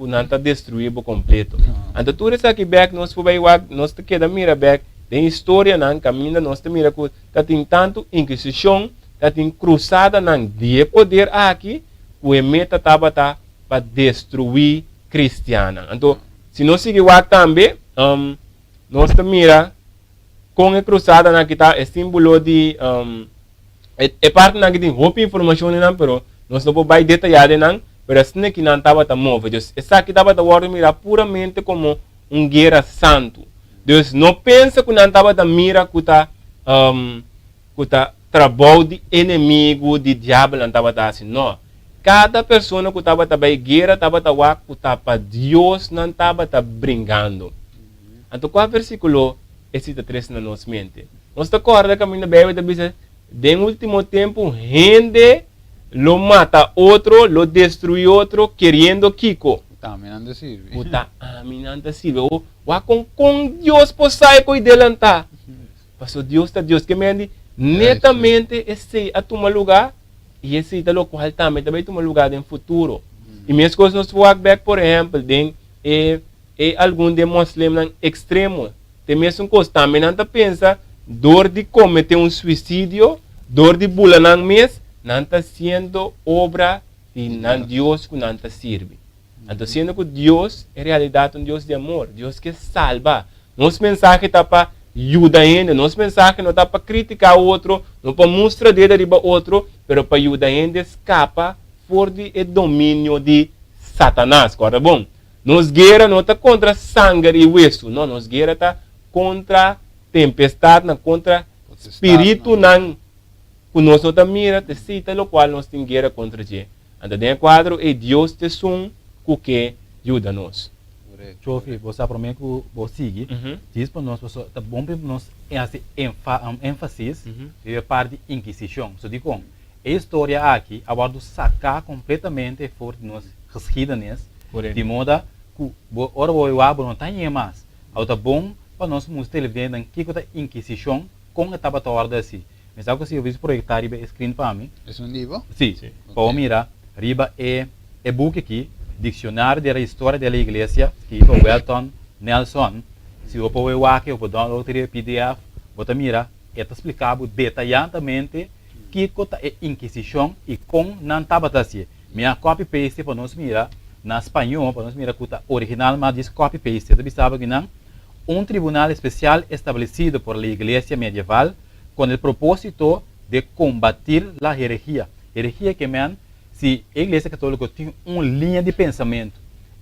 ku nan ta destruí bo kompleto. Anto tur esaki bèk nos por bai wak, nos ta keda mira bèk den historianan kaminda nos ta mira ku ta tin tantu inkisishon, ta tin krusadanan di e poder aki ku e meta tabata pa destruí kristiannan. Anto si nos sigui wak tambe nos ta mira kon e krusadanan aki ta e símbolo di E partinan aki tin hopi informashon den nan, pero nos no por bai detayá den nan, pero asina ki nan tabata move. Dus esaki tabata wòrdu mirá puramente komo un guera santu. Dus no pensa ku nan tabata mira ku ta ku ta trabou di enemigu, di diabel nan tabata hasi. No. Kada persona ku tabata bai guera tabata wak ku ta pa Dios nan tabata bringando. Anto kua versíkulo esei ta trese na nos mente? Nos ta kòrda kaminda Beibel ta bisa, Den último tempu hende lo mata otro, lo destruí otro, keriendo kiko? Ku ta ami nan ta sirbi. Ku ta ami nan ta sirbi. O, wak kon kon Dios por sa e koe delantá? Pasobra Dios ta Dios. Ke men di, netamente esei a tuma lugá i esei ta lokual tambe ta bai tuma lugá den futuro. I meskos nos por wak bèk, por ehèmpel, den e e algun di e moslimnan ekstremo. Te mesun kos, tambe nan ta pensa dor di komete un suisidio, dor di bula nan mes, nan ta hasiendo obra di nan Dios ku nan ta sirbi. Anto siendo ku Dios en realidat ta un Dios di amor, Dios ke salba. Nos mensahe ta pa yuda hende, nos mensahe no ta pa kritiká otro, no pa mustra dedo riba otro, pero pa yuda hende skapa for di e dominio di Satanas. Kòrda bon. Nos guera no ta kontra sanger i wesu, no, nos guera ta kontra tempestatnan, kontra spiritunan ku nos no ta mira, ta esei ta lokual nos tin guera kontra dje. Anto den e kuadro ei Dios ta esun ku ke yuda nos. Chofi, bo sa promé ku bo sigui, djis pa nos pasobra ta bon pa nos hasi énfasis riba e parti di Inkisishon. So dikon? E historia aki a wòrdu saká kompletamente for di nos geschiedenis, di moda ku bo ora bo wak bo no ta hañ'é mas. Awor ta bon pa nos mustra televidentenan kiko ta Inkisishon, kon e tabata wòrdu hasi. Mi sa ku si bo bisa proyektá riba e screen pa mi. Es un libro? Sí, pa bo mira riba e e buki aki, Diccionario de la Historia de la Iglesia, skibí pa Welton Nelson. Si bo por wak e, bo por download riba e pdf, bo ta mira e ta splika bo detayadamente Kiko ta e Inkisishon i kon nan tabata hasié? Mi a copy paste pa nos mira na spañó, pa nos mira ku ta original mas djis copy paste. Ta bisa bo kinan, Un tribunal especial establecido por la Iglesia medieval con el propósito de combatir la herejía. Herejía ke men si e Iglesia Católico tin un liña di pensamentu,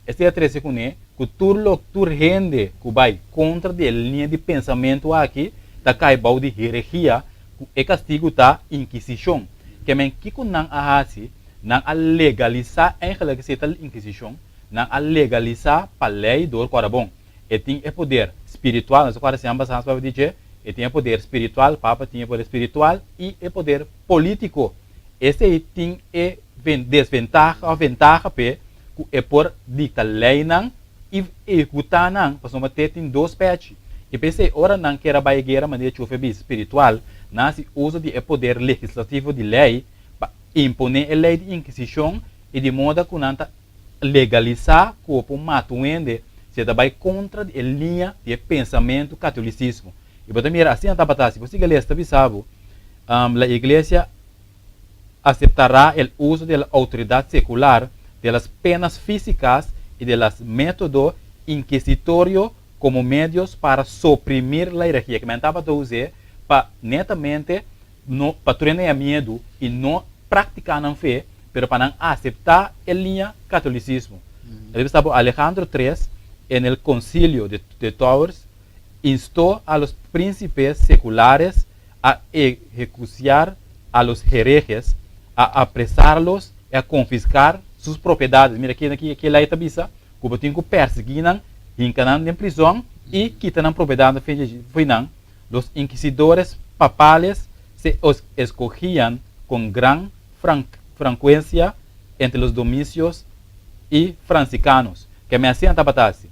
esei a trese kuné. Ku tur lo tur hende ku bai kontra di e liña di pensamentu aki ta kai bou di herehia ku e kastigu ta inkisishon. Ke men kiko nan a hasi? Nan a legalisá, eigenlijk esei ta inkisishon, nan a legalisá pa lei dor ku ora bon e tin e poder spiritual, nos a kòrda siman pasá nos papia di dje, e tin e poder spiritual, papa tin e poder spiritual i e poder polítiko. Esei tin e desventaha òf ventaha p'e ku e por dikta leinan i ehekutá nan, pasobra te tin dos pechi. I p'esei ora nan kier a bai e guera manera Chufe bisa spiritual, nan hasi uso di e poder legislativo di lei pa imponé e lei di inkisishon i di moda ku nan ta legalisá ku bo por mata un hende si e ta bai kontra di e liña di e pensamentu katolisismo. I bo ta mira asina tabata hasi. Bo sigui lesa ta bisa bo, La iglesia aceptará el uso de la autoridad secular, de las penas físicas y de las método inquisitorio como medios para soprimir la herejía. Ke men tabata us'é pa netamente no pa tur hende haña miedu i no praktiká nan fe, pero pa nan aseptá e liña katolicismo. E ta bisa bo Alejandro tres en el Concilio de de Tours instó a los príncipes seculares a ehecuciar a los herejes, a apresarlos i a confiscar sus propiedades. Mira ki ki ki lei ta bisa ku bo tin ku persiguí nan, hinka nan den prizòn i kita nan propiedadnan fo'i nan. Los inquisidores papales se escogían con gran francuencia entre los domicios y franciscanos. Ke men asina tabata hasi.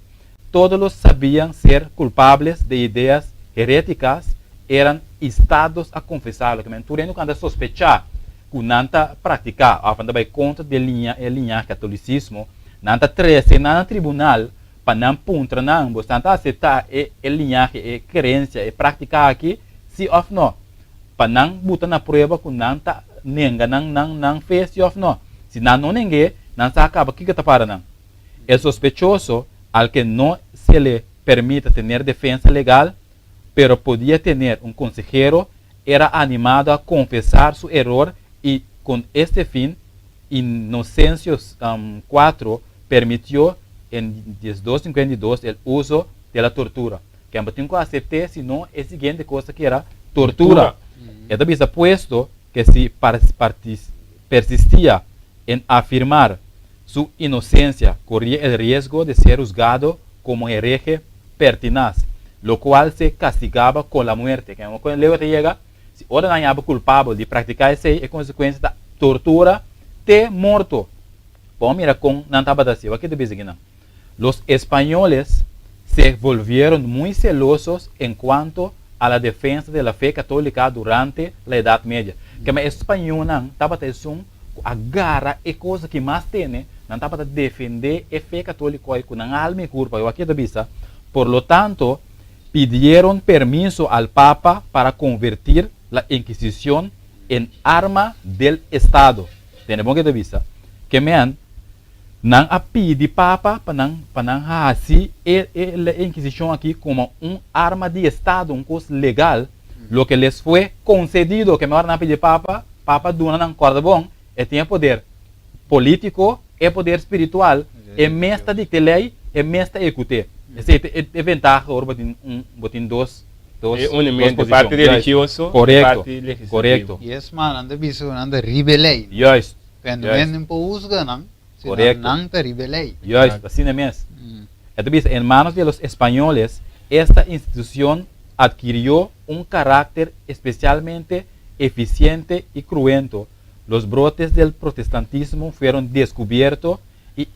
Todos los sabían ser culpables de ideas heréticas eran instados a confesarlo. Ke men tur hende ku nan ta sospechá ku nan ta practicá òf nan ta bai kontra di e liña e liñahe catolicismo, nan ta trese nan na tribunal pa nan puntra nan, Bosan ta aseptá e e liñahe, e kerensia, e práktika aki, sí òf nò? Pa nan buta na prueba ku nan ta nenga nan nan nan fe, sí òf nò. Si nan no neng'é, nan sa kaba kiko ta para nan. El sospechoso, al ke no se le permita tener defensa legal, pero podia tener un konsehero, era animado a konfesar su eror i kon este fin, Inocencio cuatro permitió en 1252 el uso de la tortura. Ken bo tin ku asept'é si no e siguiente kos ta keda tortura. E ta bisa puesto ke si persistía en afirmar su inocencia corría el riesgo de ser huzgado como hereje pertinaz, lo cual se castigaba con la muerte. Ken bo kon leu ta yega? Si ora nan yaba kulpabel di praktiká esei, e konsekuensia ta tortura te morto. Bo a mira kon nan tabata hasi. Wak ke ta bisa akinan. Los españoles se volvieron muy celosos en cuanto a la defensa de la fe católica durante la Edad Media. Kema e spañónan tabata esun ku a gara e kos aki mas tene, nan tabata defendé e fe katóliko ei ku nan alma i kurpa. Wak ke ta bisa. Por lo tanto, pidieron permiso al Papa para convertir la Inquisicion en arma del Estado. Tende bon ke ta bisa? Ke men, nan a pidi Papa pa nan pa nan hasi e e la Inquisicion aki como un arma di Estado, un cos legal, lo que les fue concedido. Ke men ora nan a pidi Papa, Papa duna nan, corda bon, e tin e poder polítiko, e poder spiritual, e mes ta dikta e lei, e mes ta ehekut'é. Esei ta e ventaha ora bo tin un, bo tin dos, dos, E dos unimente, posishon. parti Juist. religioso i Korekto, parti legislativo. korekto. I es mas, nan ta bisa ku nan ta riba e lei. Juist, Pendo juist. hende por husga nan, si nan Korekto. nan ta riba e lei. Juist, asina mes. E ta bisa, En manos de los españoles, esta institucion adquirió un carácter especialmente eficiente y cruento. Los brotes del protestantismo fueron descubierto y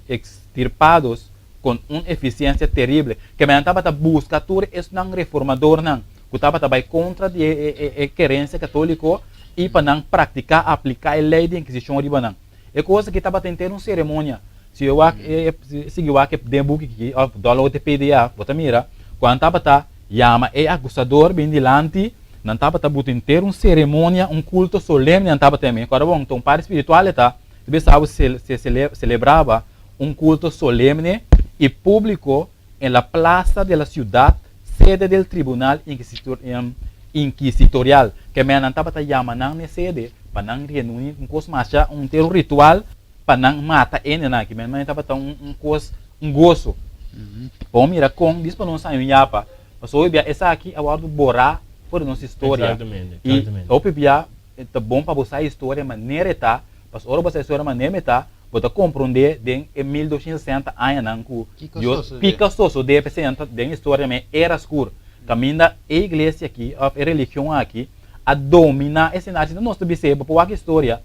extirpados con un eficiencia terrible. Ke nan tabata busca tur esnan reformadornan cu tabata bay contra di e kerencia catolico y pa nan practica, aplica e ley di Inquisicion riba nan. E cos aki tabata henter un ceremonia. Si bo wak e sigui wak e den buki aki of download e pdf bo ta mira cu nan tabata yama e acusador bin dilanti, nan tabata buta henter un ceremonia, un culto solemne nan tabata yama. Ora bon, ta un parti spiritual e ta, ta bisa bo se celebraba un culto solemne y publico en la plaza de la ciudad, sede del tribunal inquisitorial. Ke men nan tabata yama nan n'e sede pa nan reuni un cos masha, un henter un ritual pa nan mata hendenan aki. Men tabata un cos, un goso. Bo mira kon dis pa nos haña un yapa, pasobra hopi bia esaki a wòrdu borá for di nos historia. I hopi bia ta bon pa bo sa historia manera e ta, pasobra ora bo sa historia manera e ta, bo ta komprondé den e 1260 añanan ku Dios kiko a sosodé p'esei nan ta den historia men era skur, kaminda e iglesia aki òf e religion aki a dominá e senario. Si nos ta bis'é, bo por wak historia,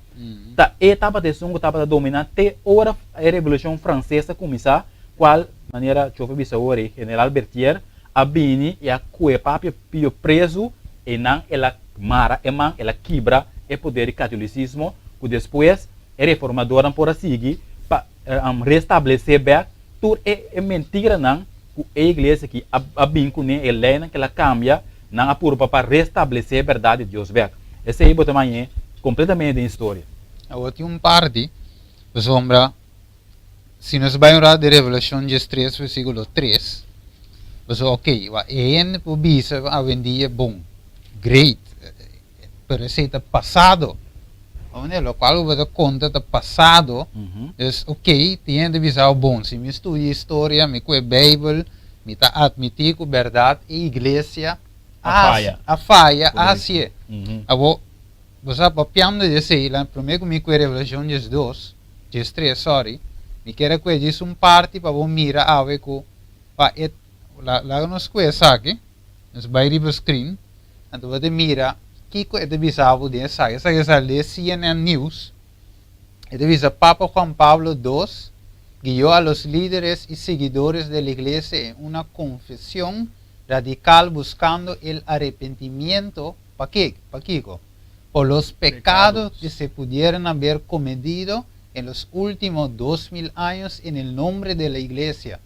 ta e tabata esun ku tabata dominá te ora e Revolushon Franses a kuminsá, kual, manera Chofe a bisa awor ei, General Berthier a bini i a kue Papia Pio prezu, einan el a mara e man, el a kibra e poder di katolisismo, ku despues e reformadornan por a sigui pa restablesé bèk tur e mentiranan ku e iglesia aki a bin kuné, e leinan ku el a kambia, nan a purba pa restablesé e bèrdat di Dios bèk. Esei bo ta mañ'é kompletamente den historia. Awor tin un parti, pasobra si nos bai un rato di Revelashon diestres versíkulo tres, pasobra oke, wak e hende por bisa ku awendia bon, great, pero esei ta pasado. Oye, lokual ku bo ta konta ta pasado. Dus, ok, tin hende bisa bo, bon, si mi studia historia, mi kue Beibel, mi ta atmití ku bèrdat e iglesia a faya, a faya, a hasié. Awor, bo sa, papiando di esei, la promé ku mi kue Revelashon 12, 13, sorry, mi kier a kue djis un parti pa bo mira awe ku pa e, laga nos kue esaki, nos bai riba screen. Anto bo ta mira kiko e ta bisa bo den esaki. Esaki a sali den CNN News. E ta bisa Papa Juan Pablo dos guió a los líderes y seguidores de la iglesia en una confesión radical buscando el arrepentimiento, pa ke? Pa kiko? Por los pecados que se pudieran haber cometido en los últimos 2000 años en el nombre de la iglesia.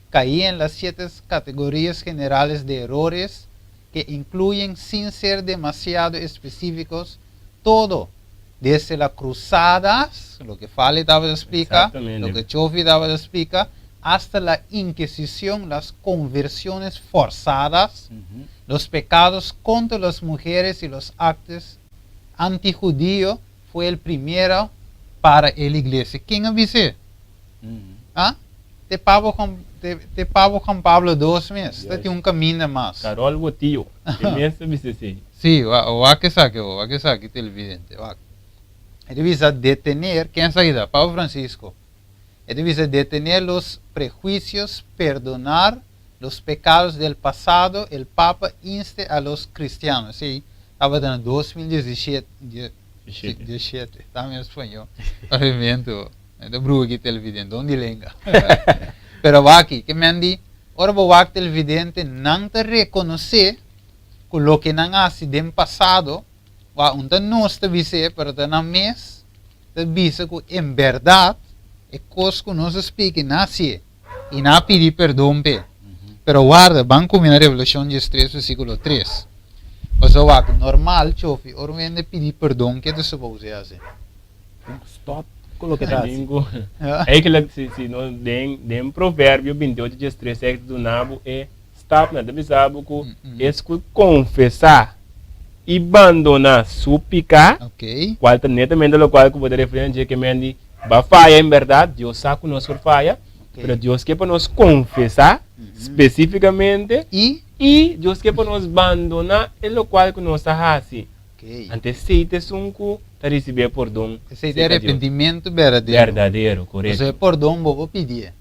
Caí en las siete categorías generales de errores que incluyen, sin ser demasiado específicos, todo, desde las cruzadas, loke Fali tabata splika, loke Chofi tabata splika, hasta la Inquisición, las conversiones forzadas, los pecados contra las mujeres y los actos antijudíos, fue el primero para el iglesia. Ken a bis'é? Ah? Te Pablo Juan, te, te Pablo Juan Pablo dos mes. Ta tin un caminda mas. Karol bo tio. E mes ta bisa esei. Sí, wa, wak esaki bo, wak esaki televidente, wak. E ta bisa detener, ken esaki ta? Papa Francisco. E ta bisa detener los prejuicios, perdonar los pecados del pasado, el Papa inste a los cristianos. Esei tabata na 2017, 17, ta mi español, papiamento. Mi ta bruha ki televidente, don di lenga. Pero wak-i, ke men di, ora bo wak televidente, nan ta rekonosé ku loke nan hasi den pasado, wak un ta nos ta bis'é, pero ta nan mes ta bisa ku en bèrdat e kos ku nos a splika i nan hasié, i nan a pidi perdon p'e. Pero warda, ban kuminsá na Revelashon 13 versíkulo 3. Pasobra wak, normal, chofi, ora un hende pidi perdon, ke ta supose hasi? Stop ku loke ta hasi. Eigenlijk si si no den den Proverbio 28 13 ta duna bo e stapnan ta bisa bo ku es ku konfesá i bandoná su piká, kual ta netamente lokual ku bo ta referí na dje ke men di bo a faya en bèrdat, Dios sa ku nos por faya, pero Dios ke pa nos konfesá spesífikamente i Dios ke pa nos bandoná e lokual ku nos a hasi. Anto esei ta esun ku ta risibí e pordon Esei ta e serka Dios. arepentimentu berdadero. Berdadero, korekto. Pasobra e pordon bo por pidié.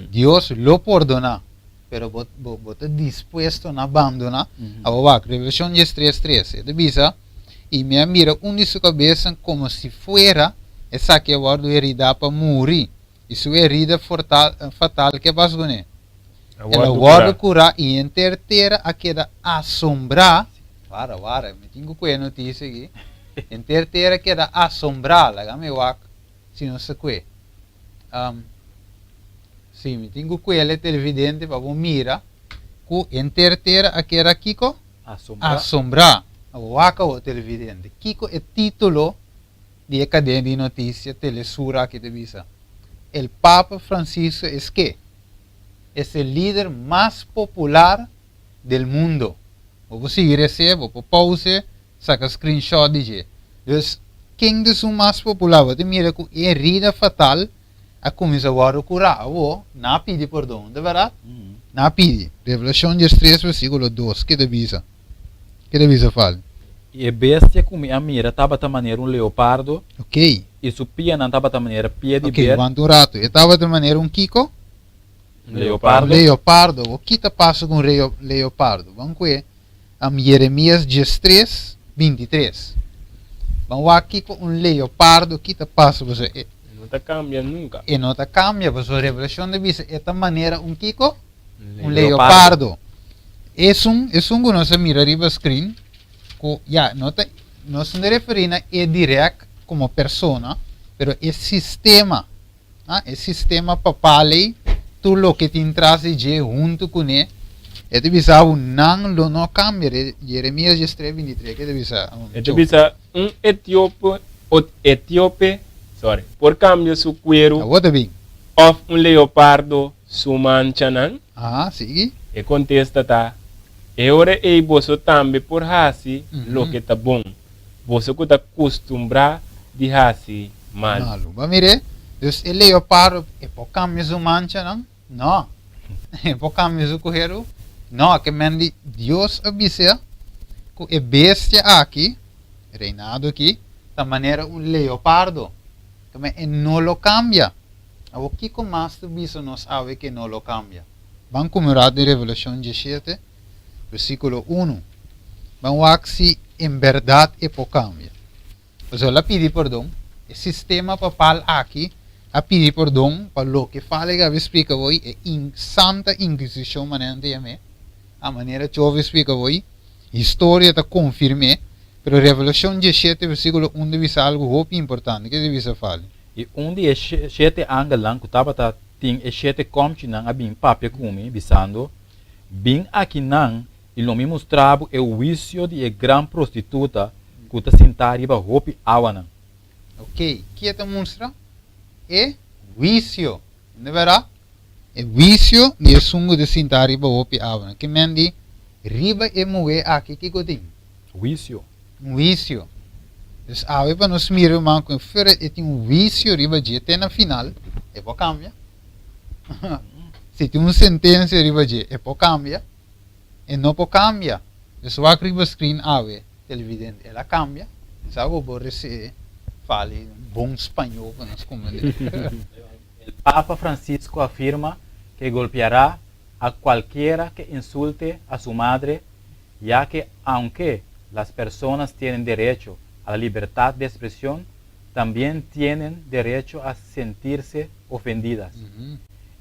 Dios lo pordoná, pero bo bo bo ta dispuesto na bandoná? Awor wak, Revelashon 13, 13, e ta bisa, I mi a mira un di su kabesan komo si fuera esaki a wòrdu heridá pa muri, I su herida fortal, fatal ke pas kuné? El a wòrdu kurá i henter tera a keda asombrá. Wara, wara, mi tin ku kue notisia aki. Henter tera a keda asombrá. Laga mi wak si nos ta kue. Um, sí, mi tin ku kue el e televidente pa bo mira ku henter tera a keda kiko? Asombrá. Asombrá. Wak awor televidente, kiko e título di e kadena di notisia Telesur aki ta bisa, El Papa Francisco es ke es el lider mas popular del mundo. Bo por sigui res'é, bo por pause, saka screenshot di dje. Dus, ken ta esun mas popular? Bo ta mira ku e herida fatal. A kuminsá wòrdu kurá. Awor, nan a pidi pordon, ta bèrdat? Nan a pidi. Revelashon diestres versíkulo dos, ke ta bisa? Ke ta bisa fal? I e bestia ku mi a mira tabata manera un leopardo, i su pianan tabata manera pia di Ok, ber. wanta un ratu. E tabata manera un kiko? Un leopardo. Un leopardo. Awor, ki ta pasa ku un leopardo? Ban kue Jeremias diestres, bintitres. Ban wak kiko un leopardo, ki ta pasa pasobra e. E no ta kambia nunka. E no ta kambia pasobra Revelashon ta bisa e ta manera un kiko? Un leopardo. Leopardo. Esun, esun ku nos a mira riba screen, ku ya, no ta, nos no ta referí na e dirèkt komo persona, pero e sistema. Ah, e sistema papal ei, tur loke tin tras di dje huntu kuné, e ta bisa bo, nan lo no kambia. Jeremias diestres bintitres, ke ta bisa? E ta bisa, Un etiope, etiope, sorry, por kambia su kueru Awor ta bin. òf un leopardo su manchanan? Aha, sigui. E kontesta ta, E ora ei boso tambe por hasi loke ta bon. Boso ku ta kustumbrá di hasi malu. Malu. Bo a mir'é? Dus e leopardo e por kambia su manchanan? No. E por kambia su kuheru? No. Ke men di Dios a bisa ku e bestia aki, reinado aki, ta manera un leopardo. Ke men e no lo kambia. Awor kiko mas ta bisa nos awe ku e no lo kambia? Ban kume un ratu den Revelashon diesshete. Versíkulo unu. Ban wak si en bèrdat e por kambia. Pasobra el a pidi pordon. E sistema papal aki a pidi pordon pa loke fala ku a splika bo ei, e in Santa Inkisishon manera nan ta yam'é, a manera Chovy a splika bo ei, historia ta konfirm'é, pero Revelashon diesshete versíkulo un ta bisa algu hopi importante. Ke ta bisa fala? I un di e shete angelnan ku tabata tin e shete kòmchinan a bin papia ku mi, bisando, Bin akinan i lo mi mustra bo e huisio di e gran prostituta ku ta sintá riba hopi awanan. Oké, ki e ta mustra? E huisio. Hende bèrdat? E huisio di esun ku ta sintá riba hopi awanan. Ki men di riba e muhé aki kiko tin? Huisio. Un huisio. Dus awe pa nos mira ruman ku fuera e tin un huisio riba dje te na final, e por kambia. Si tin un sentensia riba dje, e por kambia? E no por kambia. Dus wak riba screen awe, televidente, el a kambia. Mi sa ku bo rese fali bon spañó pa nos komprendé. El Papa Francisco afirma que golpeará a cualquiera que insulte a su madre, ya que aunque las personas tienen derecho a la libertad de expresión, también tienen derecho a sentirse ofendidas.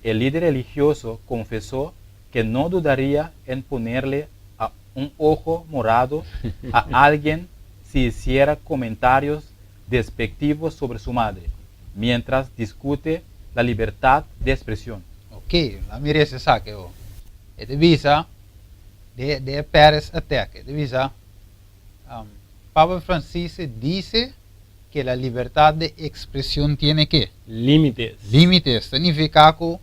El líder religioso confesó que no dudaría en ponerle a un ojo morado a alguien si hiciera comentarios despectivos sobre su madre, mientras discute la libertad de expresión. Ok, la mi resa esaki awor. E ta bisa de de e Paris attack, e ta bisa Papa Francisco dice que la libertad de expresión tiene que? Límites. Límites. Ta nifica cu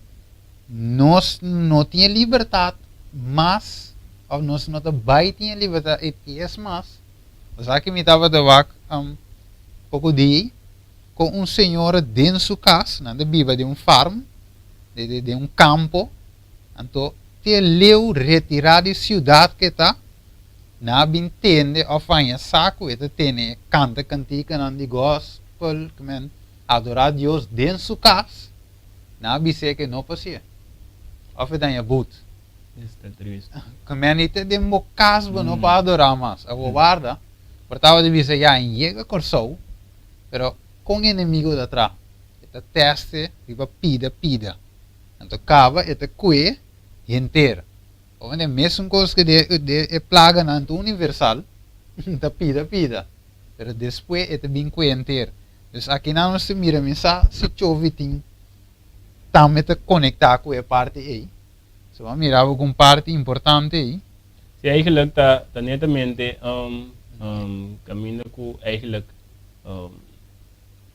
nos no tin e libertad mas of nos no ta bay tin e libertad y es mas, bo sa ki mi tabata wak poco dia con un señora den su cas, nan ta biba den un farm, den un campo, anto te leu retira di ciudad ke ta, Nan a bin tende òf haña sa ku e ta tene kanta kantikanan di gòspel, ku men adorá Dios den su kas, nan a bis'é ku e no por hasié, òf e ta haña but. Esta tristu. Ku men i te den bo kas bo no por adorá mas. Awor warda, por tabata bisa ya e yega Kòrsou, pero kon enemigu ta traha? E ta tèste riba pida pida. Anto kaba e ta kue henter. Ora e mesun kos ku de e plaganan ta universal, ta pida pida, pero despues e ta bin kuenter. Dus akinan nos ta mira mi sa si Chovi tin tambe ta konektá ku e parti ei. So bo a mira bo ku un parti importante ei. Si eigenlijk ta ta netamente kaminda ku eigenlijk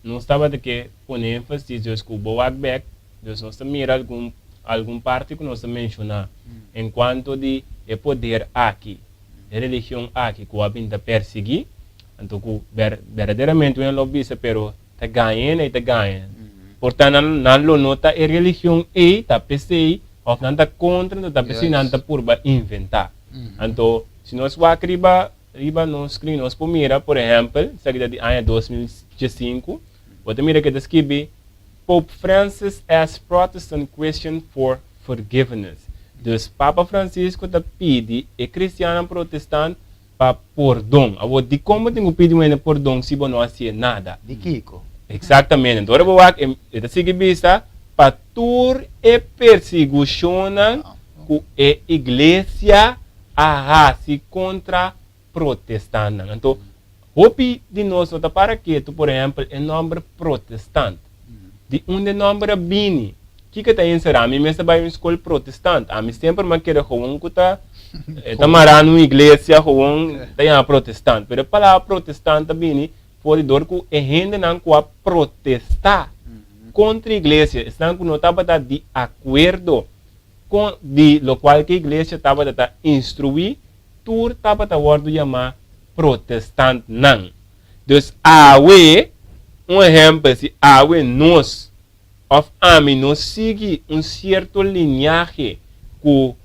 nos tabata ke pone énfasis dus ku bo wak bek Dus nos ta mira algun algun parti ku nos ta menshoná en kuanto di e poder aki, e religion aki ku a bin ta persiguí, anto ku ber berdaderamente un lo bisa pero ta gaña i ta gaña. Por ta nan nan lo no ta e religion ei, ta p'esei, òf nan ta kontra, anto ta p'esei nan ta purba inventá. Anto, si nos wak riba riba nos screen nos por mira, por ehèmpel, esaki ta di aña 2015, bo ta mira ke ta skibi, Pope Francis asks Protestant Christian for forgiveness. Dus Papa Francisco ta pidi e kristiannan protestant pa pordon. Awor, dikon bo tin ku pidi un hende pordon si bo no hasié nada? Di kiko? Eksaktamente. Anto ora bo wak, e ta sigui bisa, pa tur e persigushonnan ku e iglesia a hasi kontra protestantnan. Anto, hopi di nos no ta para ketu, por ehèmpel, e nòmber protestant. Di unda e nòmber a bini? Kiko ta enserá? Mi mes ta bai un skol protestant. Ami semper m'a kere gewoon ku ta ta mará na un iglesia, gewoon ta yama protestant. Pero e palabra protestant ta bini for di dor ku e hendenan ku a protestá kontra iglesia, esnan ku no tabata di akuerdo kon di lokual ku e iglesia tabata ta instruí, tur tabata wòrdu yamá protestantnan. Dus awe, un ehèmpel, si awe nos òf ami no sigui un sierto liniahe ku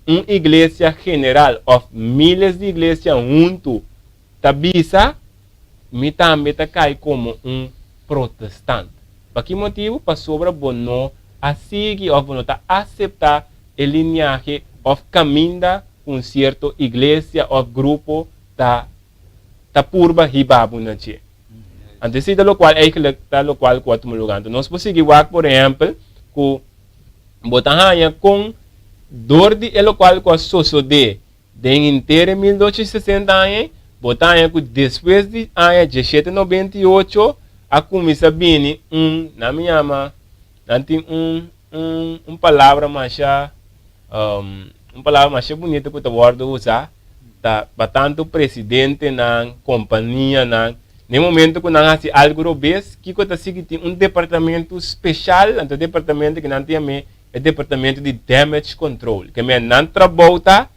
un iglesia general òf míles di iglesia huntu ta bisa, mi tambe ta kai komo un protestant. Pa ki motibu? Pasobra bo no a sigui òf bo no ta aseptá e liniahe òf kaminda ku un sierto iglesia òf grupo ta ta purba hiba bo na dje. Anto esei ta lokual eigentlik ta lokual ku a tuma luga. Anto nos por sigui wak por ehèmpel ku bo ta haña kon dor di e lokual ku a sosodé den henter e 1860 aña ei, bo ta haña ku despues di aña 1798 a kuminsá bini un, nan mi yama, nan tin un un un palabra masha un palabra masha bunita ku ta wòrdu usá ta pa tantu presidentenan, kompanianan, den momento ku nan hasi algu robes, kiko ta sigui tin un departamentu speshal, anto e departamentu ku nan ta yam'é e departamentu di damage control. Ke men nan trabou ta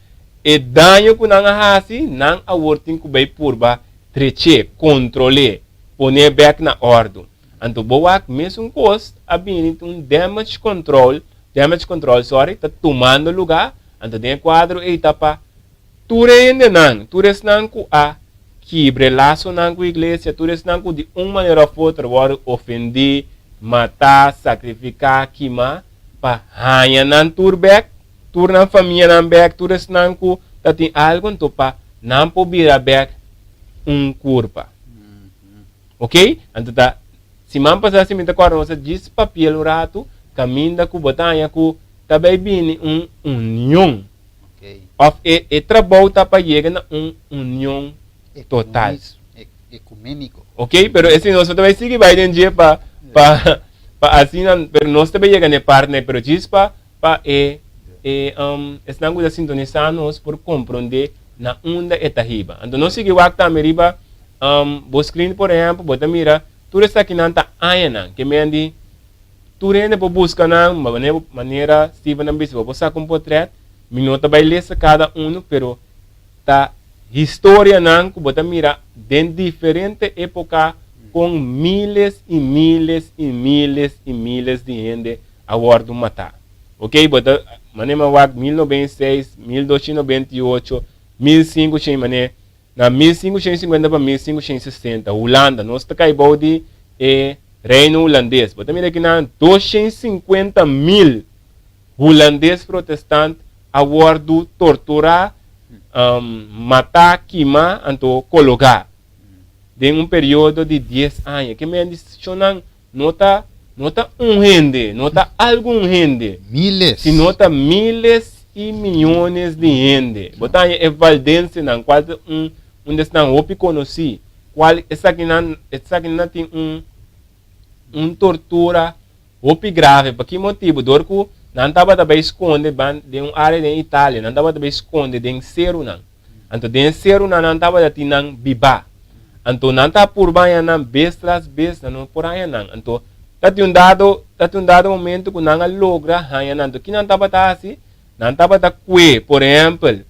e daño ku nan a hasi, nan awor tin ku bai purba trech'é, kontrol'é, pon'é bèk na òrdu. Anto bo wak mesun kos a bini un damage control, damage control sorry, ta tumando luga, anto den e kuadro ei ta pa tur e hendenan, tur esnan ku a kibra e lasonan ku iglesia, tur esnan ku di un manera of otro wòrdu ofendí, matá, sakrifiká, kimá, pa haña nan tur bèk, tur nan famianan bèk, tur esnan ku ta tin algu, anto pa nan por bira bèk un kurpa. Ok, anto ta siman pasá si mi ta kòrda nos a djis papiel un ratu kaminda ku bo ta haña ku ta bai bini un union òf e e trabou ta pa yega na un union total. Ekuméniko. Ok, pero esei nos no ta bai sigui bai den dje pa pa pa asina pero nos ta bai yega na e parti pero djis pa Pa e e esnan ku ta sintonisá nos por komprondé na unda e ta hiba. Anto nos sigui wak tambe riba bo screen por ehèmpel bo ta mira tur esakinan ta añanan ke men di tur hende por buska nan manera Steven a bisa bo por saka un potrèt mi no ta bai lesa kada unu pero ta historianan ku bo ta mira den diferente époka kon miles i miles i miles i miles di hende a wòrdu matá. Ok, bo ta manera mi a wak 1906, 1298, 1500, manera na 1550 pa 1560, Hulanda, nos ta kai bou di e Reino Hulandes. Bo ta mira kinan 250 mil hulandes protestant a wòrdu torturá, matá, kimá, anto kologá den un periodo di dies aña. Ke men di shonnan No ta, no ta un hende, no ta algun hende. Miles. Sino ta miles i miyones di hende. Bo ta haña e valdensenan, kual ta un, un di esnan hopi konosí, kual esakinan, esakinan tin un, un tortura hopi grave. Pa ki motibu? Dor ku nan tabata bai skonde ban den un área den Italia, nan tabata bai skonde den serunan. Anto den e serunan nan tabata tin nan bibá. Anto nan ta purba haña nan bes tras bes, nan no por haña nan. Anto ta tin un dado, ta tin un dado momento ku nan a logra haña nan. Anto ki nan tabata hasi? Nan tabata kue, por ehèmpel,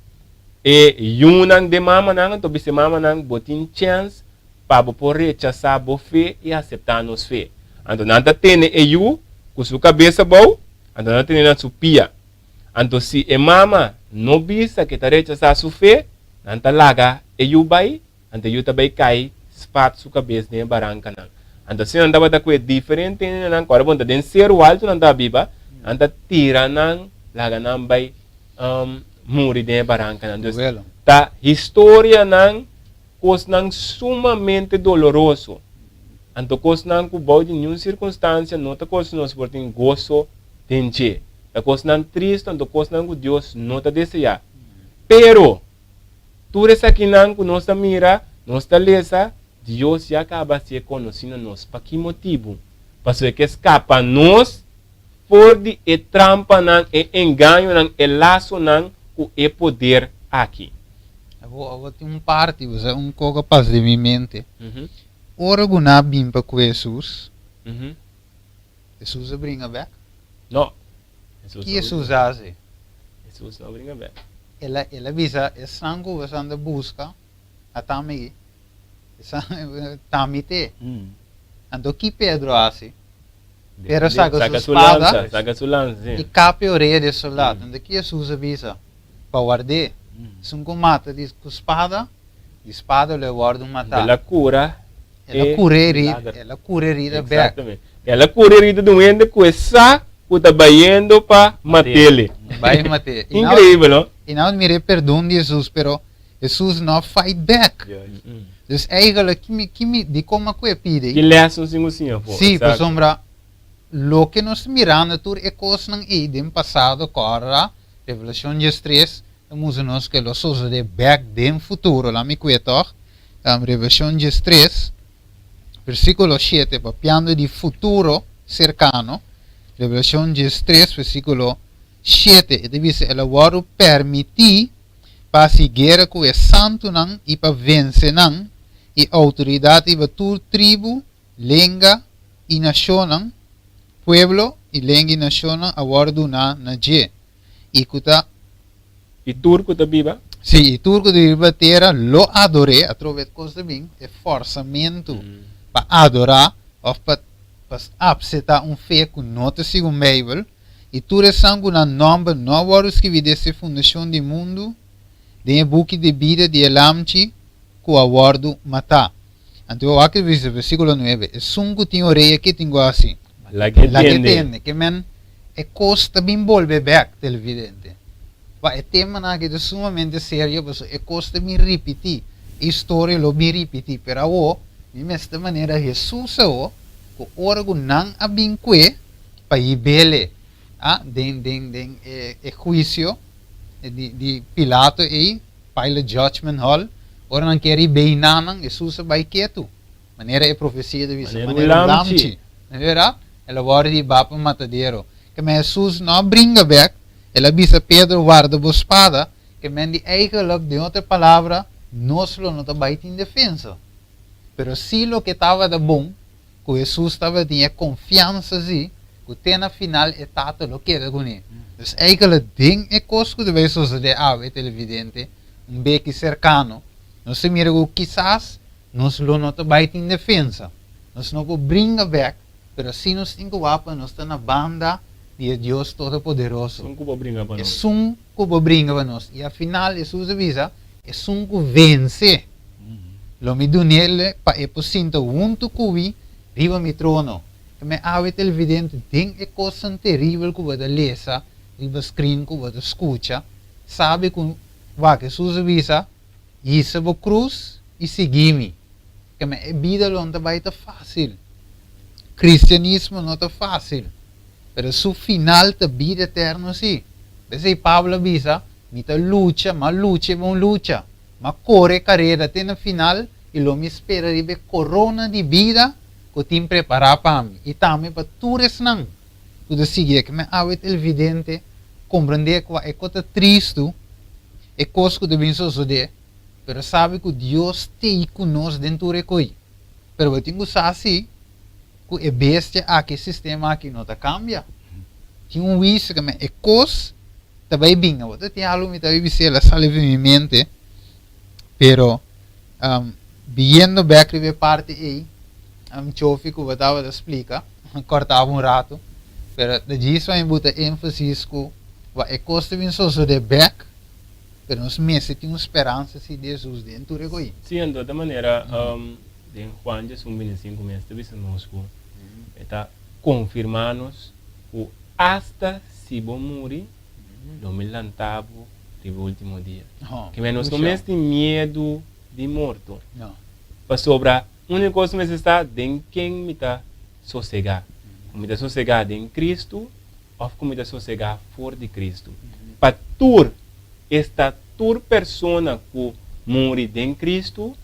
e yunan den mamanan, anto bisa e mamanan, bo tin chèns pa bo por rechasá bo fe i aseptá nos fe. Anto nan ta tene e yu ku su kabes abou, anto nan ta tene na su pia. Anto si e mama no bisa ku e ta rechasá su fe, nan ta laga e yu bai, anto e yu ta bai kai spat su kabes den e barankanan. Anto asina nan tabata ku e diferente hendenan ku ora bo ta den seru altu nan tabata biba, nan ta tira nan laga nan bai muri den e barankanan. Dus ta historianan, kosnan sumamente doloroso. Anto kosnan ku bou di niun sirkunstansia no ta kos nos por tin goso den dje. Ta kosnan tristu, anto kosnan ku Dios no ta deseá. Pero, tur esakinan ku nos ta mira, nos ta lesa, Dios ya kaba hasié konosí na nos. Pa ki motibu? Pasobra e ke skapa nos for di e trampanan, e engañonan, e lasonan ku e poder aki. Awor tin un parti, bo sa, un kos a pasa den mi mente. Ora ku nan a bin pa ku Hesus, Hesus a bringa bèk? No. Ki Hesus a hasi? Hesus no a bringa bèk. El a bisa, Esnan ku boso anda buska, a ta mi. Esnan ta mi te. Anto ki Pedro a hasi? Pedro a saka su spada i kap e orea di e soldat. Anto ki Hesus a bisa? Pa ward'é. Esun ku mata di ku spada, di spada lo e wòrdu matá. El a kura e milager. El a kura e herida bèk. Exactamente. El a kura e herida di un hende ku e sa ku ta bayendo pa mat'é. Bai mat'é. Increíbel, no? I nan mira e perdon di Hesus, pero Hesus no a fight back. Dus eigenlijk, ki mi, ki mi, dikon a ku e pidi? Ki lès nos tin ku siña afó? Sí, pasobra loke nos ta mirando tur e kosnan ei den pasado kòrda Revelashon diestres ta mustra nos ke lo sosodé bèk den futuro. Laat mi kue tòg. Revelashon diestres, versíkulo shete, papiando di futuro serkano. Revelashon diestres, versíkulo shete, e ta bisa, El a wòrdu pèrmití pa hasi guera ku e santunan i pa vense nan, i outoridat riba tur tribu, lenga i nashonnan, pueblo i lenga i nashonnan a wòrdu duná na dje, i ku ta. I tur ku ta biba. Sí, i tur ku ta biba riba tera lo ador'é, atrobe e kos ta bin, e fòrsamentu pa adorá òf pa pa apseptá un fe ku no ta segun Beibel, i tur esnan ku nan nòmber no a wòrdu skibí desde fundashon di mundu den e buki di bida di e Lamchi ku a wòrdu matá. Anto e wak bisa, versíkulo nuebe, Esun ku tin orea ke tin ku hasi? Lag'é Lag'é tende. tende. Ke men e kos ta bin bolbe bèk, televidente. Wak, e temanan aki ta sumamente serio pasobra e kos ta bin ripití, e historia lo bin ripití. Pero awo, mi mester manera Hesus awo, ku ora ku nan a bin kue pa hib'Ele a den den den e e huisio di di Pilato ei, Pilate Judgment Hall, ora nan kier rib'ei nanan, Hesus a bai ketu, manera e profesia ta bisa, Manera un manera un lamchi. lamchi. No wera? El a wòrdu hibá pa matadero. Ke men Hesus no a bringa bèk, el a bisa Pedro, Warda bo spada, ke men di eigenlijk, den otro palabra, nos lo no ta bai tin defensa. Pero si loke tabata bon, ku Hesus tabatin e konfiansa si ku te na final e Tata lo keda kuné. Dus eikele den e kos ku ta bai sosodé awe, televidente, un beki serkano, nos ta mira ku kisas nos lo no ta bai tin defensa. Nos no por bringa bèk, pero si nos tin ku wak pa nos ta na banda di e Dios Todopoderoso. Esun ku por bringa pa nos. Esun ku por bringa pa nos. I a final Hesus a bisa, Esun ku vense. Lo mi dun'el pa e por sinta huntu ku mi riba mi trono. E me awe televidente den e kosnan teribel ku bo ta lesa riba screen ku bo ta skucha, sabi ku wak Hesus a bisa, Hisa bo krus i sigui mi. Ke me e bida lo no ta bai ta fásil. Kristianismo no ta fásil, pero su final ta bida eterno sí. P'esei Pablo a bisa, Mi ta lucha, m'a lucha e bon lucha. M'a kore e karera te na final i lo mi spera riba e korona di bida ku tin prepará pa mi i tambe pa tur esnan ku ta sigui e. Mi awe ta evidente komprendé kua e kos ta tristu, e kos ku ta bin sosodé, pero sabi ku Dios t'ei ku nos den tur e koi. Pero bo tin ku sa si ku e bestia aki, e sistema aki no ta kambia. Tin un huisio ku e kos ta bai bin. Awor ta tin algu mi ta bai bis'é, el a sali for mi mente, pero biyendo bek riba e parti ei, Chofi ku bo tabata splika. kòrta bo un ratu, pero ta djis pa mi buta énfasis ku wak e kos ta bin sosodé bèk, pero nos mester tin un speransa si di Hesus den tur e ko'i. Sí, anto ta manera den Juan diesun bintisinku mes ta bisa nos ku e ta konfirmá nos ku asta si bo muri, lo mi lanta bo riba e último dia. Kimen nos no mester tin miedu di morto, pasobra úniko kos mester sa den ken mi ta sosegá, ku mi ta sosegá den Kristu òf ku mi ta sosegá for di Kristu. Pa tur, esta tur persona ku muri den Kristu,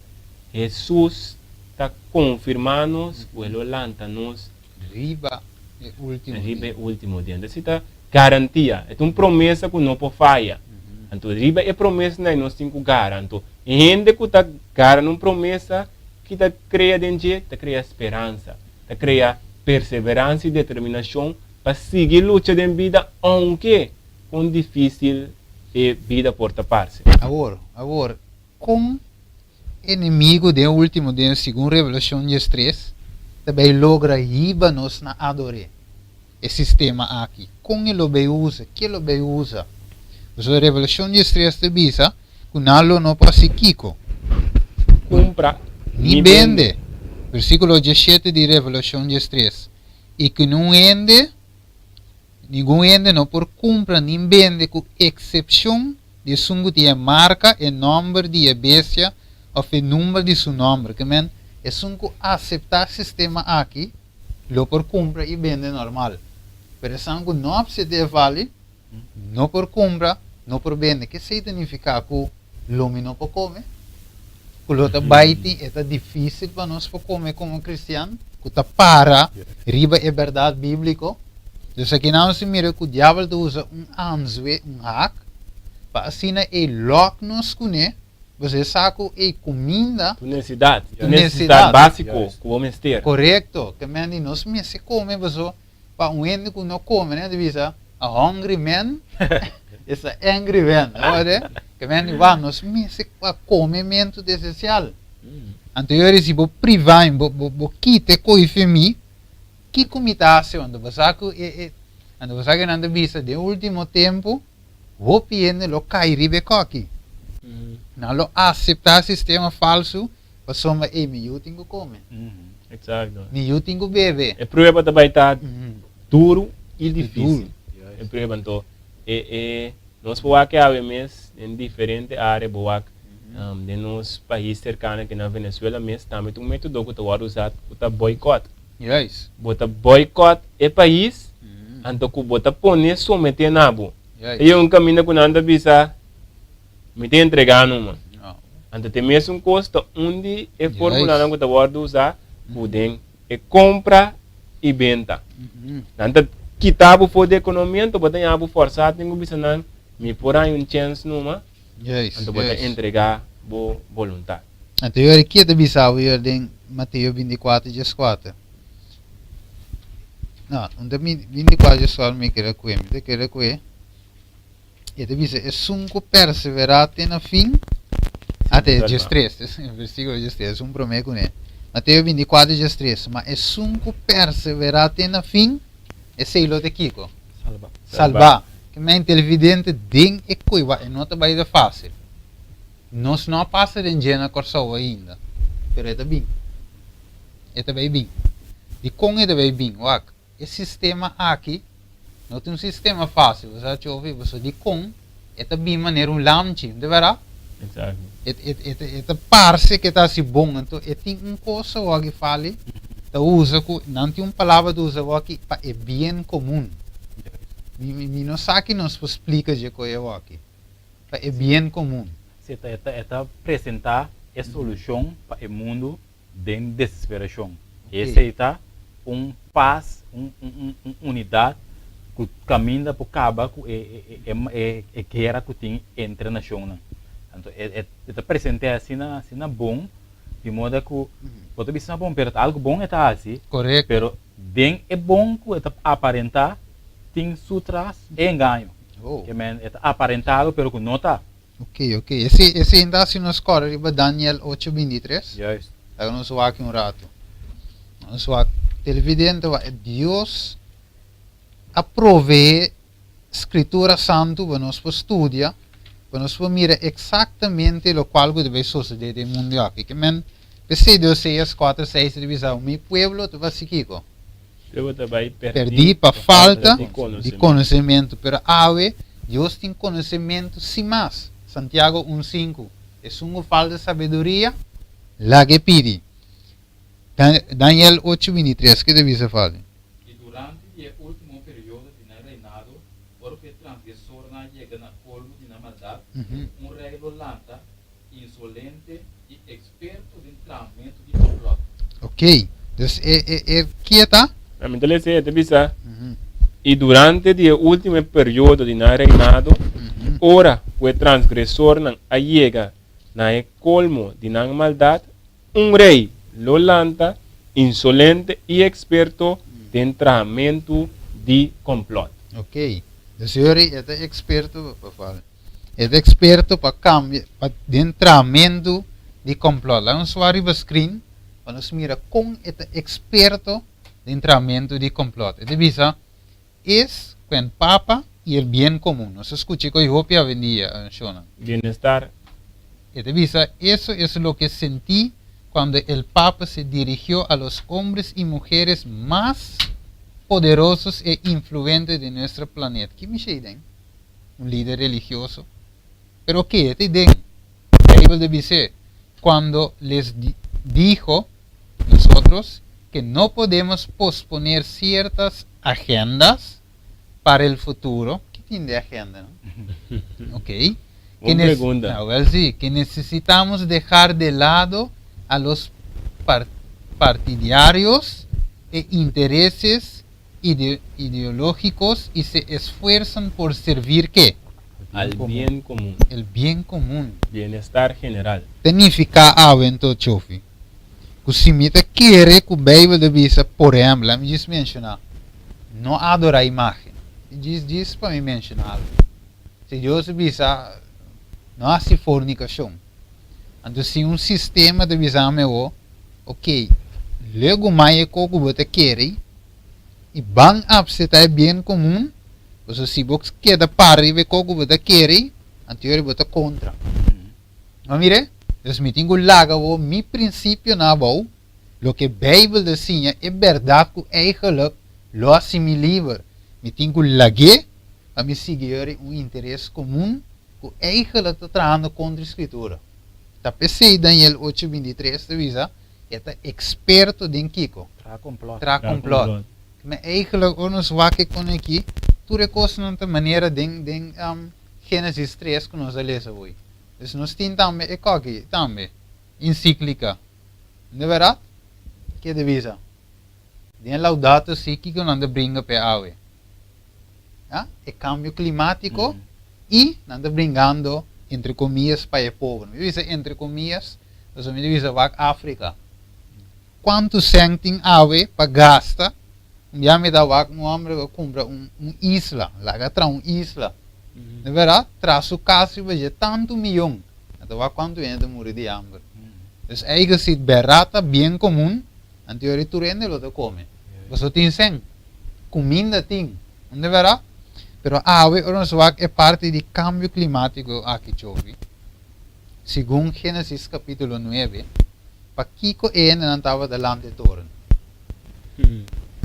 Hesus ta konfirmá nos ku e lo lanta nos Riba e último dia. Riba e último dia. Anto esei ta garantia. E ta un promesa ku no por faya. Anto riba e promesanan ei nos tin ku gara. Anto e hende ku ta gara na un promesa ki ta krea den dje, ta krea speransa, ta krea perseveransia i determinashon pa sigui lucha den bida ounke kon difísil e bida por ta parse. Awor, awor, kon enemigo den ultimo dia segun Revelashon diestres ta bay logra hiba nos na ador'é e sistema aki? Kon e lo bay usa? Ke lo bay usa? Pasobra Revelashon diestres ta bisa ku nan lo no por hasi kiko? Kumpra ni bende. Versíkulo diesshete di Revelashon diestres, I ku niun hende Ningun hende no por kumpra nin bende ku eksepshon di esun ku tin e marka, e nòmber di e bestia òf e number di su nòmber. Ke men, esun ku aseptá sistema aki lo por kumpra i bende normal. Pero esan ku no apseptá e vali no por kumpra, no por bende. Kesei ta nifiká ku Lo mi no por kome? Ku lo ta bai tin e ta difísil pa nos por kome komo kristian ku ta para riba e bèrdat bíbliko. Dus akinan nos ta mira ku diabel ta usa un anzue, un hak, pa asina e lòk nos kuné, pasobra e sa ku e kuminda. Tu nesesidat, tu nesesidat básiko ku bo mester. Korekto, ke men di nos mester kome pasobra Pa un hende ku no kome, nan ta bisa, a hungry man is a angry man. Ke men di, wak, nos mester komementu ta esensial. Anto yo si bo privá mi, bo, bo, bo kita e ko'i fe mi, kiko mi ta hasi? Anto bo sa ku e, e, anto bo sa ku nan ta bisa, den último tempu, hopi hende lo kai riba e kòki. Nan lo aseptá e sistema falsu Pasobra ey mi yu tin ku kome. Exacto. Mi yu tin ku bebe. E prueba ta bai ta duru i difisil. E prueba anto e e nos por wak awe mes den diferente area bo wak den nos pais serkano aki na Venezuela mes tambe ta un metodo ku ta wòrdu usá ku ta boycott. Juist. Bo ta boycott e pais anto ku bo ta pone someté na bo. Juist. E un kaminda ku nan ta bisa. Mi ta entregá numa. Anto te mesun kos ta un di e formulanan ku ta wòrdu usá ku den e kompra i benta. Nan ta kita bo for di ekonomia, anto bo ta haña bo fòrsá tin ku bisa nan, Mi por haña un chèns numa, anto bo ta entregá bo boluntat. Anto yori ke ta bisa bo yori den Mateo bintikuater dieskuater? No, un ta bintikuater dieskuater mi kere kue, mi ta kere kue. E ta bisa, Esun ku perseverá te na fin, ate e diestres, versíkulo diestres, esun promé kuné. Mateo bintikuater diestres, Ma esun ku perseverá te na fin, esei lo ta kiko? Salbá. Salbá. Ke men televidente den e kuiba e no ta bai ta fásil. Nos no a pasa den dje na Kòrsou ainda, pero e ta bin. E ta bai bin. Dikon e ta bai bin? Wak. E sistema aki no ta un sistema fácil, bo sa Chofi, pasobra dikon e ta bin manera un lamchi, no ta berdad? Exacto. E, e, e, ta, e ta parse ke ta hasi bon, anto e tin un kos awor fali ta usa ku nan tin un palabra ta usa awor pa e bien komun. Mi, mi, mi no sa ki nos por splika dje koe awor pa e bien komun. Si, e ta, e ta, e ta presentá e solushon pa e mundu den desesperashon. Esei ta un pas, un unidat ku kaminda por kaba ku e guera ku tin entre nashonnan. Anto e ta present'é asina asina bon, di moda ku bo ta bisa bon, pero ta algu bon e ta hasi, pero den e bon ku e ta aparentá tin su tras e engaño. Ke men e ta aparentá algu pero ku no ta. Ok, ok. Esei, esei ta si nos kòrda riba Daniel ocho bintitres? Juist. Laga nos wak un ratu. Nos wak. Televidente wa Dios a proveé Skritura Santu pa nos por studia, pa nos por mira eksaktamente lokual ku ta bai sosodé den mundu aki. Ke men, p'esei di Oseas kuater seis ta bisa, Mi pueblo ta hasi kiko? Pueblo ta bai pèrdí Pèrdí pa falta di konosementu. Pero awe Dios tin konosementu sin mas. Santiago un sinku, Esun ku falta sabiduria, lag'é pidi. Daniel ocho bintitres, ke ta bisa Fabio? I durante di e último periodo di nan reinado, ora ku e transgresornan a yega na kolmo di nan maldat, un rei lo lanta, insolente i eksperto den trahamentu di kòmplòt. Ok, dus e e e kie ta? Na mi ta lesa e ta bisa, I durante di e último periodo di nan reinado, ora ku e transgresornan a yega na e kolmo di nan maldat, Un rei lo lanta, insolente i eksperto den trahamentu di kòmplòt. Ok, dus yori e ta eksperto pa fala. E ta eksperto pa kambia, pa den trahamentu di kòmplòt. Laga nos wak riba screen pa nos mira kon e ta eksperto den trahamentu di kòmplòt. E ta bisa, Es kuen papa i el bien komun. Nos a skucha koe hopi awendia, shonnan. Bienestar. E ta bisa, Eso es lo que sentí cuando el Papa se dirigió a los hombres y mujeres más poderosos e influentes de nuestro planeta. Ki mishei den? Un lider religioso. Pero ke e ta den? Bijbel ta bis'é, Cuando les dijo nosotros que no podemos posponer ciertas agendas para el futuro, ki tin di agenda no? Ok. Bon pregunta. Awel si, que necesitamos dejar de lado a los partidiarios e intereses ideológicos y se esfuerzan por servir ke? Al bien komun. El bien komun. Bienestar general. Ta nifiká awe anto, Chofi, ku si mi ta kere ku Beibel ta bisa, por ehèmpel, laat mi djis menshoná, no adorá imágen. Djis djis pa mi menshoná algu. Si Dios ta bisa, no hasi fornikashon. Anto si un sistema ta bisa mi awor, ok, luego mai e kos ku bo ta kere, i ban apseptá e bien komun, pasobra si bo keda para riba e kos ku bo ta kere, anto yori bo ta kontra. Bo mira? Dus mi tin ku laga awor mi prinsipionan abou, loke Beibel ta siña, e bèrdat ku eigenlik lo hasi mi liber. Mi tin ku lag'é pa mi sigui yori un interes komun ku eigenlik ta trahando kontra e Skritura. Ta p'esei Daniel ocho bintitres ta bisa, E ta eksperto den kiko? Traha komplòt. Traha komplòt. Ma eigenlijk ora nos wak e kon aki, tur e kosnan ta manera den den Génesis tres ku nos a lesa hoy. Dus nos tin tambe e koki tambe, ensiklika. No bèrdat? Ke ta bisa? Den Laudato Si kiko nan ta bringa p'e awe? Ya, e kambio klimátiko i nan ta bringando entre komiyas pa e pober. Mi ta bisa entre komiyas pasobra mi ta bisa wak Afrika. Kuantu sèn tin awe pa gasta? Un bia mi ta wak un hòmber ku a kumpra un un isla, laga traha un isla. Di bèrdat, traha su kas riba dje tantu miyon. Mi ta wak kuantu hende ta muri di hamber. Dus eigen si bèrdat ta bien komun, Anteori tur hende lo ta kome. Pasobra tin sèn. Kuminda tin. Unda bèrdat? Pero awe ora nos wak e parti di kambio klimátiko aki chofi, segun Génesis kapítulo nuebe, pakiko e hendenan tabata lanta e toren?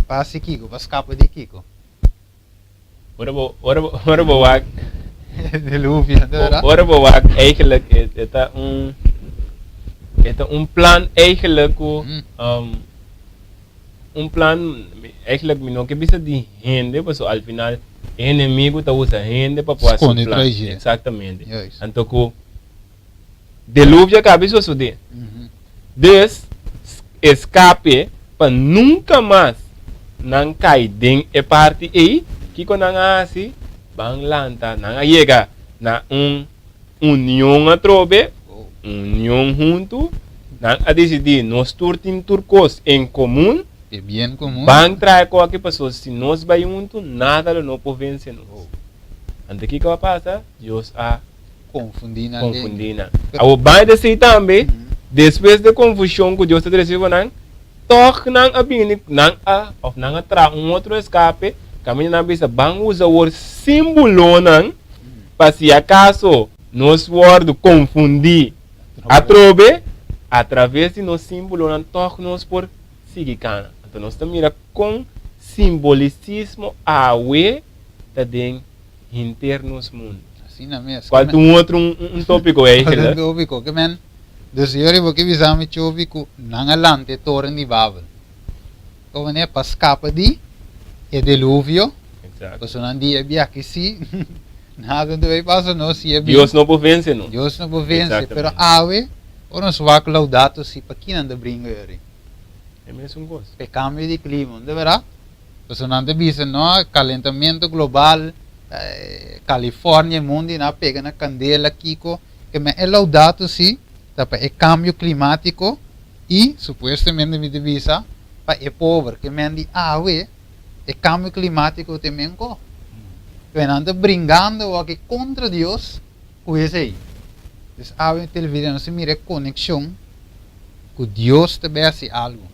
Pa hasi kiko? Pa skapa di kiko? Ora bo, ora bo, ora bo wak. Diluvio, de verdad. Ora bo wak eigenlijk e, e ta un e ta un plan eigenlijk ku mm. um, un plan eigenlijk mi no ke bisa di hende paso al final e enemigo ta usa hende pa por haci su plan. Exactamente. Anto ku Deluvio a kabi sosodé. Dus, eskape pa nunka mas nan kai den e parti ei, kiko nan a hasi? Ban lanta, nan a yega na un union atrobe, union huntu, nan a disidí nos tur tin tur kos en komun, E bien komun. ban traha e koki pasobra si nos bai huntu nada lo no por vense nos. Anto kiko a pasa? Dios a. Confundí nan den. Confundí nan. Awor bai ta esei tambe, despues di e confusion cu Dios ta trece riba nan, Tòg nan a bini, nan a, òf nan a traha un otro eskape, kaminda nan a bisa, Ban usa awor símbolonan pa si akaso nos wòrdu konfundí atrobe, atraves di nos símbolonan tòg nos por sigui kana. Anto nos ta mira kon simbolisismo awe ta den henter nos mundu. Asina mes. Kual ta un otro un tópiko eigenlijk. Otro tópiko. Ke men, dus yori bo ke bisa mi chobi ku nan a lanta e toren di Babel. Komo manera pa skapa di e deluvio. Exacto. Pasobra nan di e biaha si nada no ta bay pasa nos si e bin. Dios no por vense nos. Dios no por vense. Pero awe ora nos wak Laudato Si pa kinan ta bringa yori? E mesun kos. E kambio di klima, no ta berdad? Pasobra nan ta bisa no, kalentamentu global, California, e mundu i nan a pega na kandela, kiko. Ke men e Laudato Si ta pa e kambio klimatiko i supuestamente mi ta bisa pa e pober. Ke men di awe e kambio klimatiko ta e men ko. Ke nan ta bringando awor kontra Dios ku esei. Dus awe televidente nos ta mira e konekshon ku Dios ta bai hasi algu.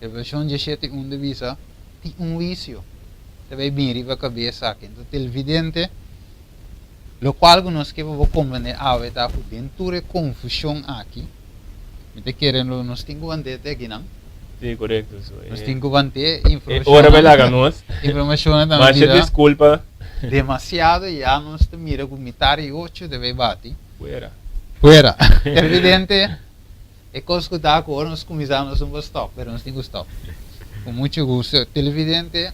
Revelashon dieshete un ta bisa, Tin un huisio ta bai bin riba kabes aki. Enton televidente, lokual ku nos ke pa bo komprende awe ta ku den tur e konfushon aki, mi ta kere lo nos tin ku want'é te akinan. Sí, korekto. So, Nos tin ku want'é e ora bai laga nos. Informashonnan ta Masha bira diskulpa. demasiado ya nos ta mira ku mitar i ocho ta bai bati. Fuera. Fuera. Televidente. E kos ku ta ku ora nos kuminsá nos no por stòp, pero nos tin ku stòp. Ku mucho gusto. Televidente,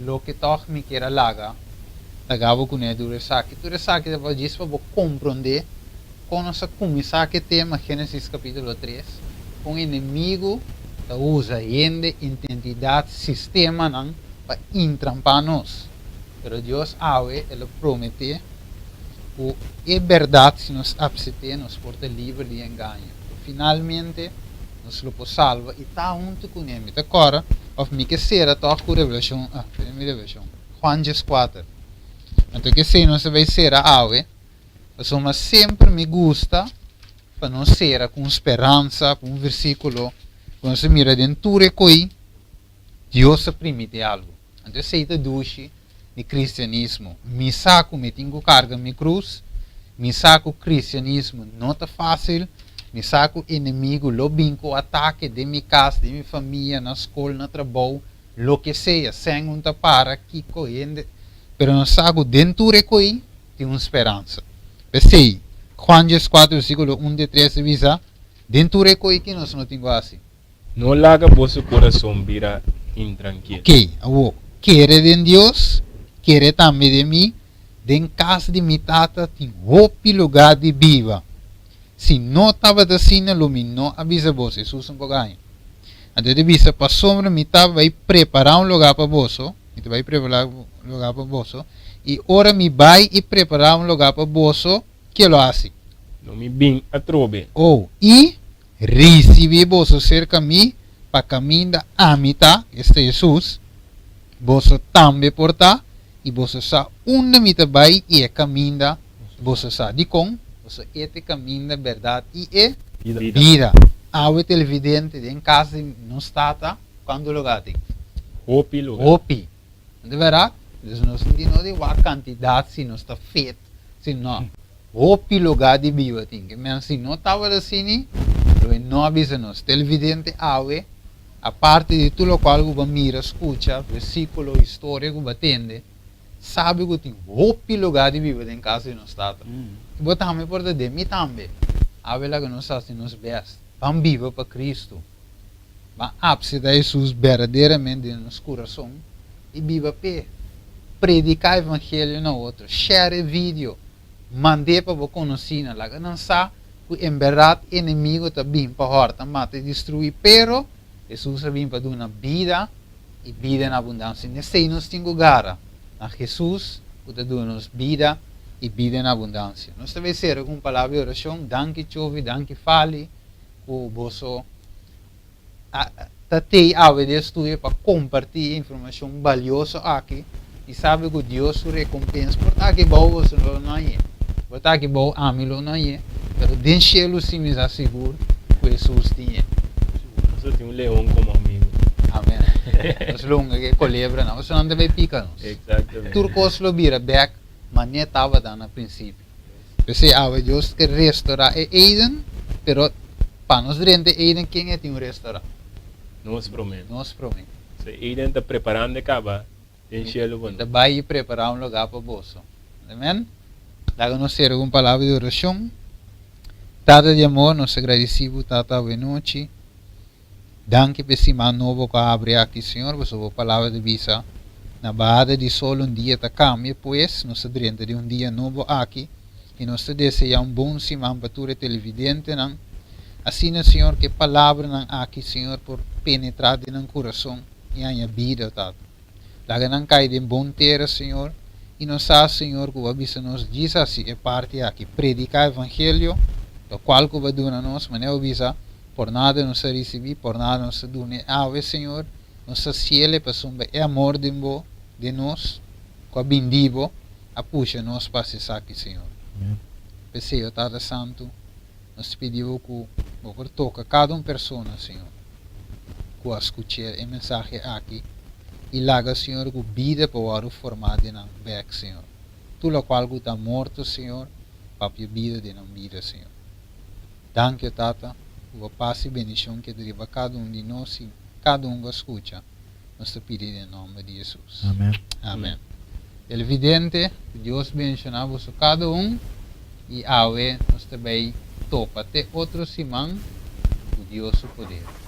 loke tòg mi kier a laga, laga bo kuné tur esaki. Tur esaki ta pa djis pa bo komprondé kon nos a kuminsá ku e tema Génesis kapítulo tres, kon enemigu ta usa hende, identidat, sistemanan pa intrampá nos. Pero Dios awe el a prometé ku e bèrdat si nos apsept'é nos por ta liber di engaño. Ku finalmente nos lo por salba i ta huntu kuné. Mi ta kòrda òf mi ke sera tòg ku Revelashon, ah, p'e mi Revelashon, Juan dieskuater. Anto kesei nos ta bai sera awe, pasobra semper mi gusta pa nos sera ku un speransa, ku un versíkulo ku nos ta mira den tur e koi Dios a primiti algu. Anto esei ta dushi di kristianismo. Mi sa ku mi tin ku karga mi krus, mi sa ku kristianismo no ta fásil, mi sa ku enemigu lo bin ku atake den mi kas, den mi famia, na skol, na trabou, loke sea, sèn un ta para, kiko, hende, pero nos sa ku den tur e koi tin un speransa. P'esei, Juan dieskuater versíkulo un te tres ta bisa, Den tur e koi ki nos no tin ku hasi. No laga boso kurason bira intrankil. Oké, awor, kere den Dios, kere tambe den mi. Den kas di mi Tata tin hopi lugá di biba. Si no tabata asina, lo mi no a bisa boso. Hesus no por gaña. Anto e ta bisa, Pasobra mi ta bai prepará un lugá pa boso, mi ta bai prepará un lugá pa boso, i ora mi bai i prepará un lugá pa boso, ke lo hasi? Lo mi bin atrobe. O, i Risibí boso serka mi pa kaminda ami ta, esta Hesus, boso tambe por ta, i boso sa unda mi ta bai i e kaminda boso sa. Dikon? Boso e ta e kaminda, bèrdat i e bida. Awe televidente den kas di nos tata kuantu lugá tin? Hopi lugá. Hopi. No ta bèrdat? Entonces nos no tin no di wak kantidat si nos ta fit, si no. Hopi lugá di biba tin. Ke men si no tabata asini, lo e no a bisa nos. Televidente awe, aparte di tur lokual ku bo a mira, skucha, versíkulo, historia ku bo a tende, sabi ku tin hopi lugá di biba den kas di nos Tata. I bo tambe por ta den, mi tambe. Awe laga nos hasi nos bèst. Ban biba pa Kristu. Ban apseptá Hesus berdaderamente den nos kurason i biba p'e. Prediká evangelio na otro. Share e video. Mand'é pa bo konosínan. Laga nan sa ku en bèrdat enemigo ta bin pa hòrta, mata i destruí, pero Hesus a bin pa duna bida i bida na abundansia. N'esei nos tin ku gara, na Hesus ku ta duna nos bida i bida na abundansia. Nos ta bai sera ku un palabra di orashon. Danki Chovi, danki Fali ku boso a ta tei awe den estudio pa kompartí e informashon balioso aki i sabi ku Dios su rekompens por ta aki bou boso lo no hañ'é, por ta aki bou ami lo no hañ'é, pero den shelu si mi sa sigur ku Hesus tin e. Nos lo tin un leon komo amigu. Amen. Nos lo hunga ku e kolebranan, pasobra nan ta bai pika nos. Exactamente. Tur kos lo bira bèk manera tabata na prinsipio. P'esei awe Dios ke restorá e Eden, pero pa nos drenta e Eden ken e tin un restorá? Nos promé. Nos promé. So e Eden ta preparando e kaba den shelu pa Mi ta nos. bai i prepará un lugá pa boso. Amen. Laga nos sera ku un palabra di orashon. Tata di amor, nos ta gradisí bo, Tata, awe nochi. Danki pa e siman nobo ku a habri aki, Señor, pasobra bo palabra ta bisa, Na bahada di sol un dia ta kambia, pues nos ta drenta den un dia nobo aki, i nos ta deseá un bon siman pa tur e televidentenan. Asina, Señor, ku e palabranan aki, Señor, por penetrá den nan kurason i haña bida, Tata. Laga nan kai den bon tera, Señor, i nos sa, Señor, ku Bo a bisa nos djis hasi e parti aki, prediká evangelio, lokual ku Bo a duna nos, manera Bo bisa, Por nada nos a risibí, por nada nos ta duna e awe, Señor, nos ta siele pasobra e amor den Bo, den nos, ku a bin di Bo, a pusha nos pa hasi esaki, Señor. P'esei, o Tata Santu, nos ta pidi Bo ku Bo por toka kada un persona, Señor, ku a skuch'é e mensahe aki i laga, Señor, ku bida por wòrdu formá den nan bèk, Señor. Tur lokual ku ta morto, Señor, papia bida den nan bida, Señor. Danki, o Tata, ku bo pas i bendishon keda riba kada un di nos i kada un ku a skucha. Nos ta pidi den nòmber di Hesus. Amen. Amen. Televidente, ku Dios benshoná boso kada un i awe nos ta bai topa te otro siman ku Dios su poder.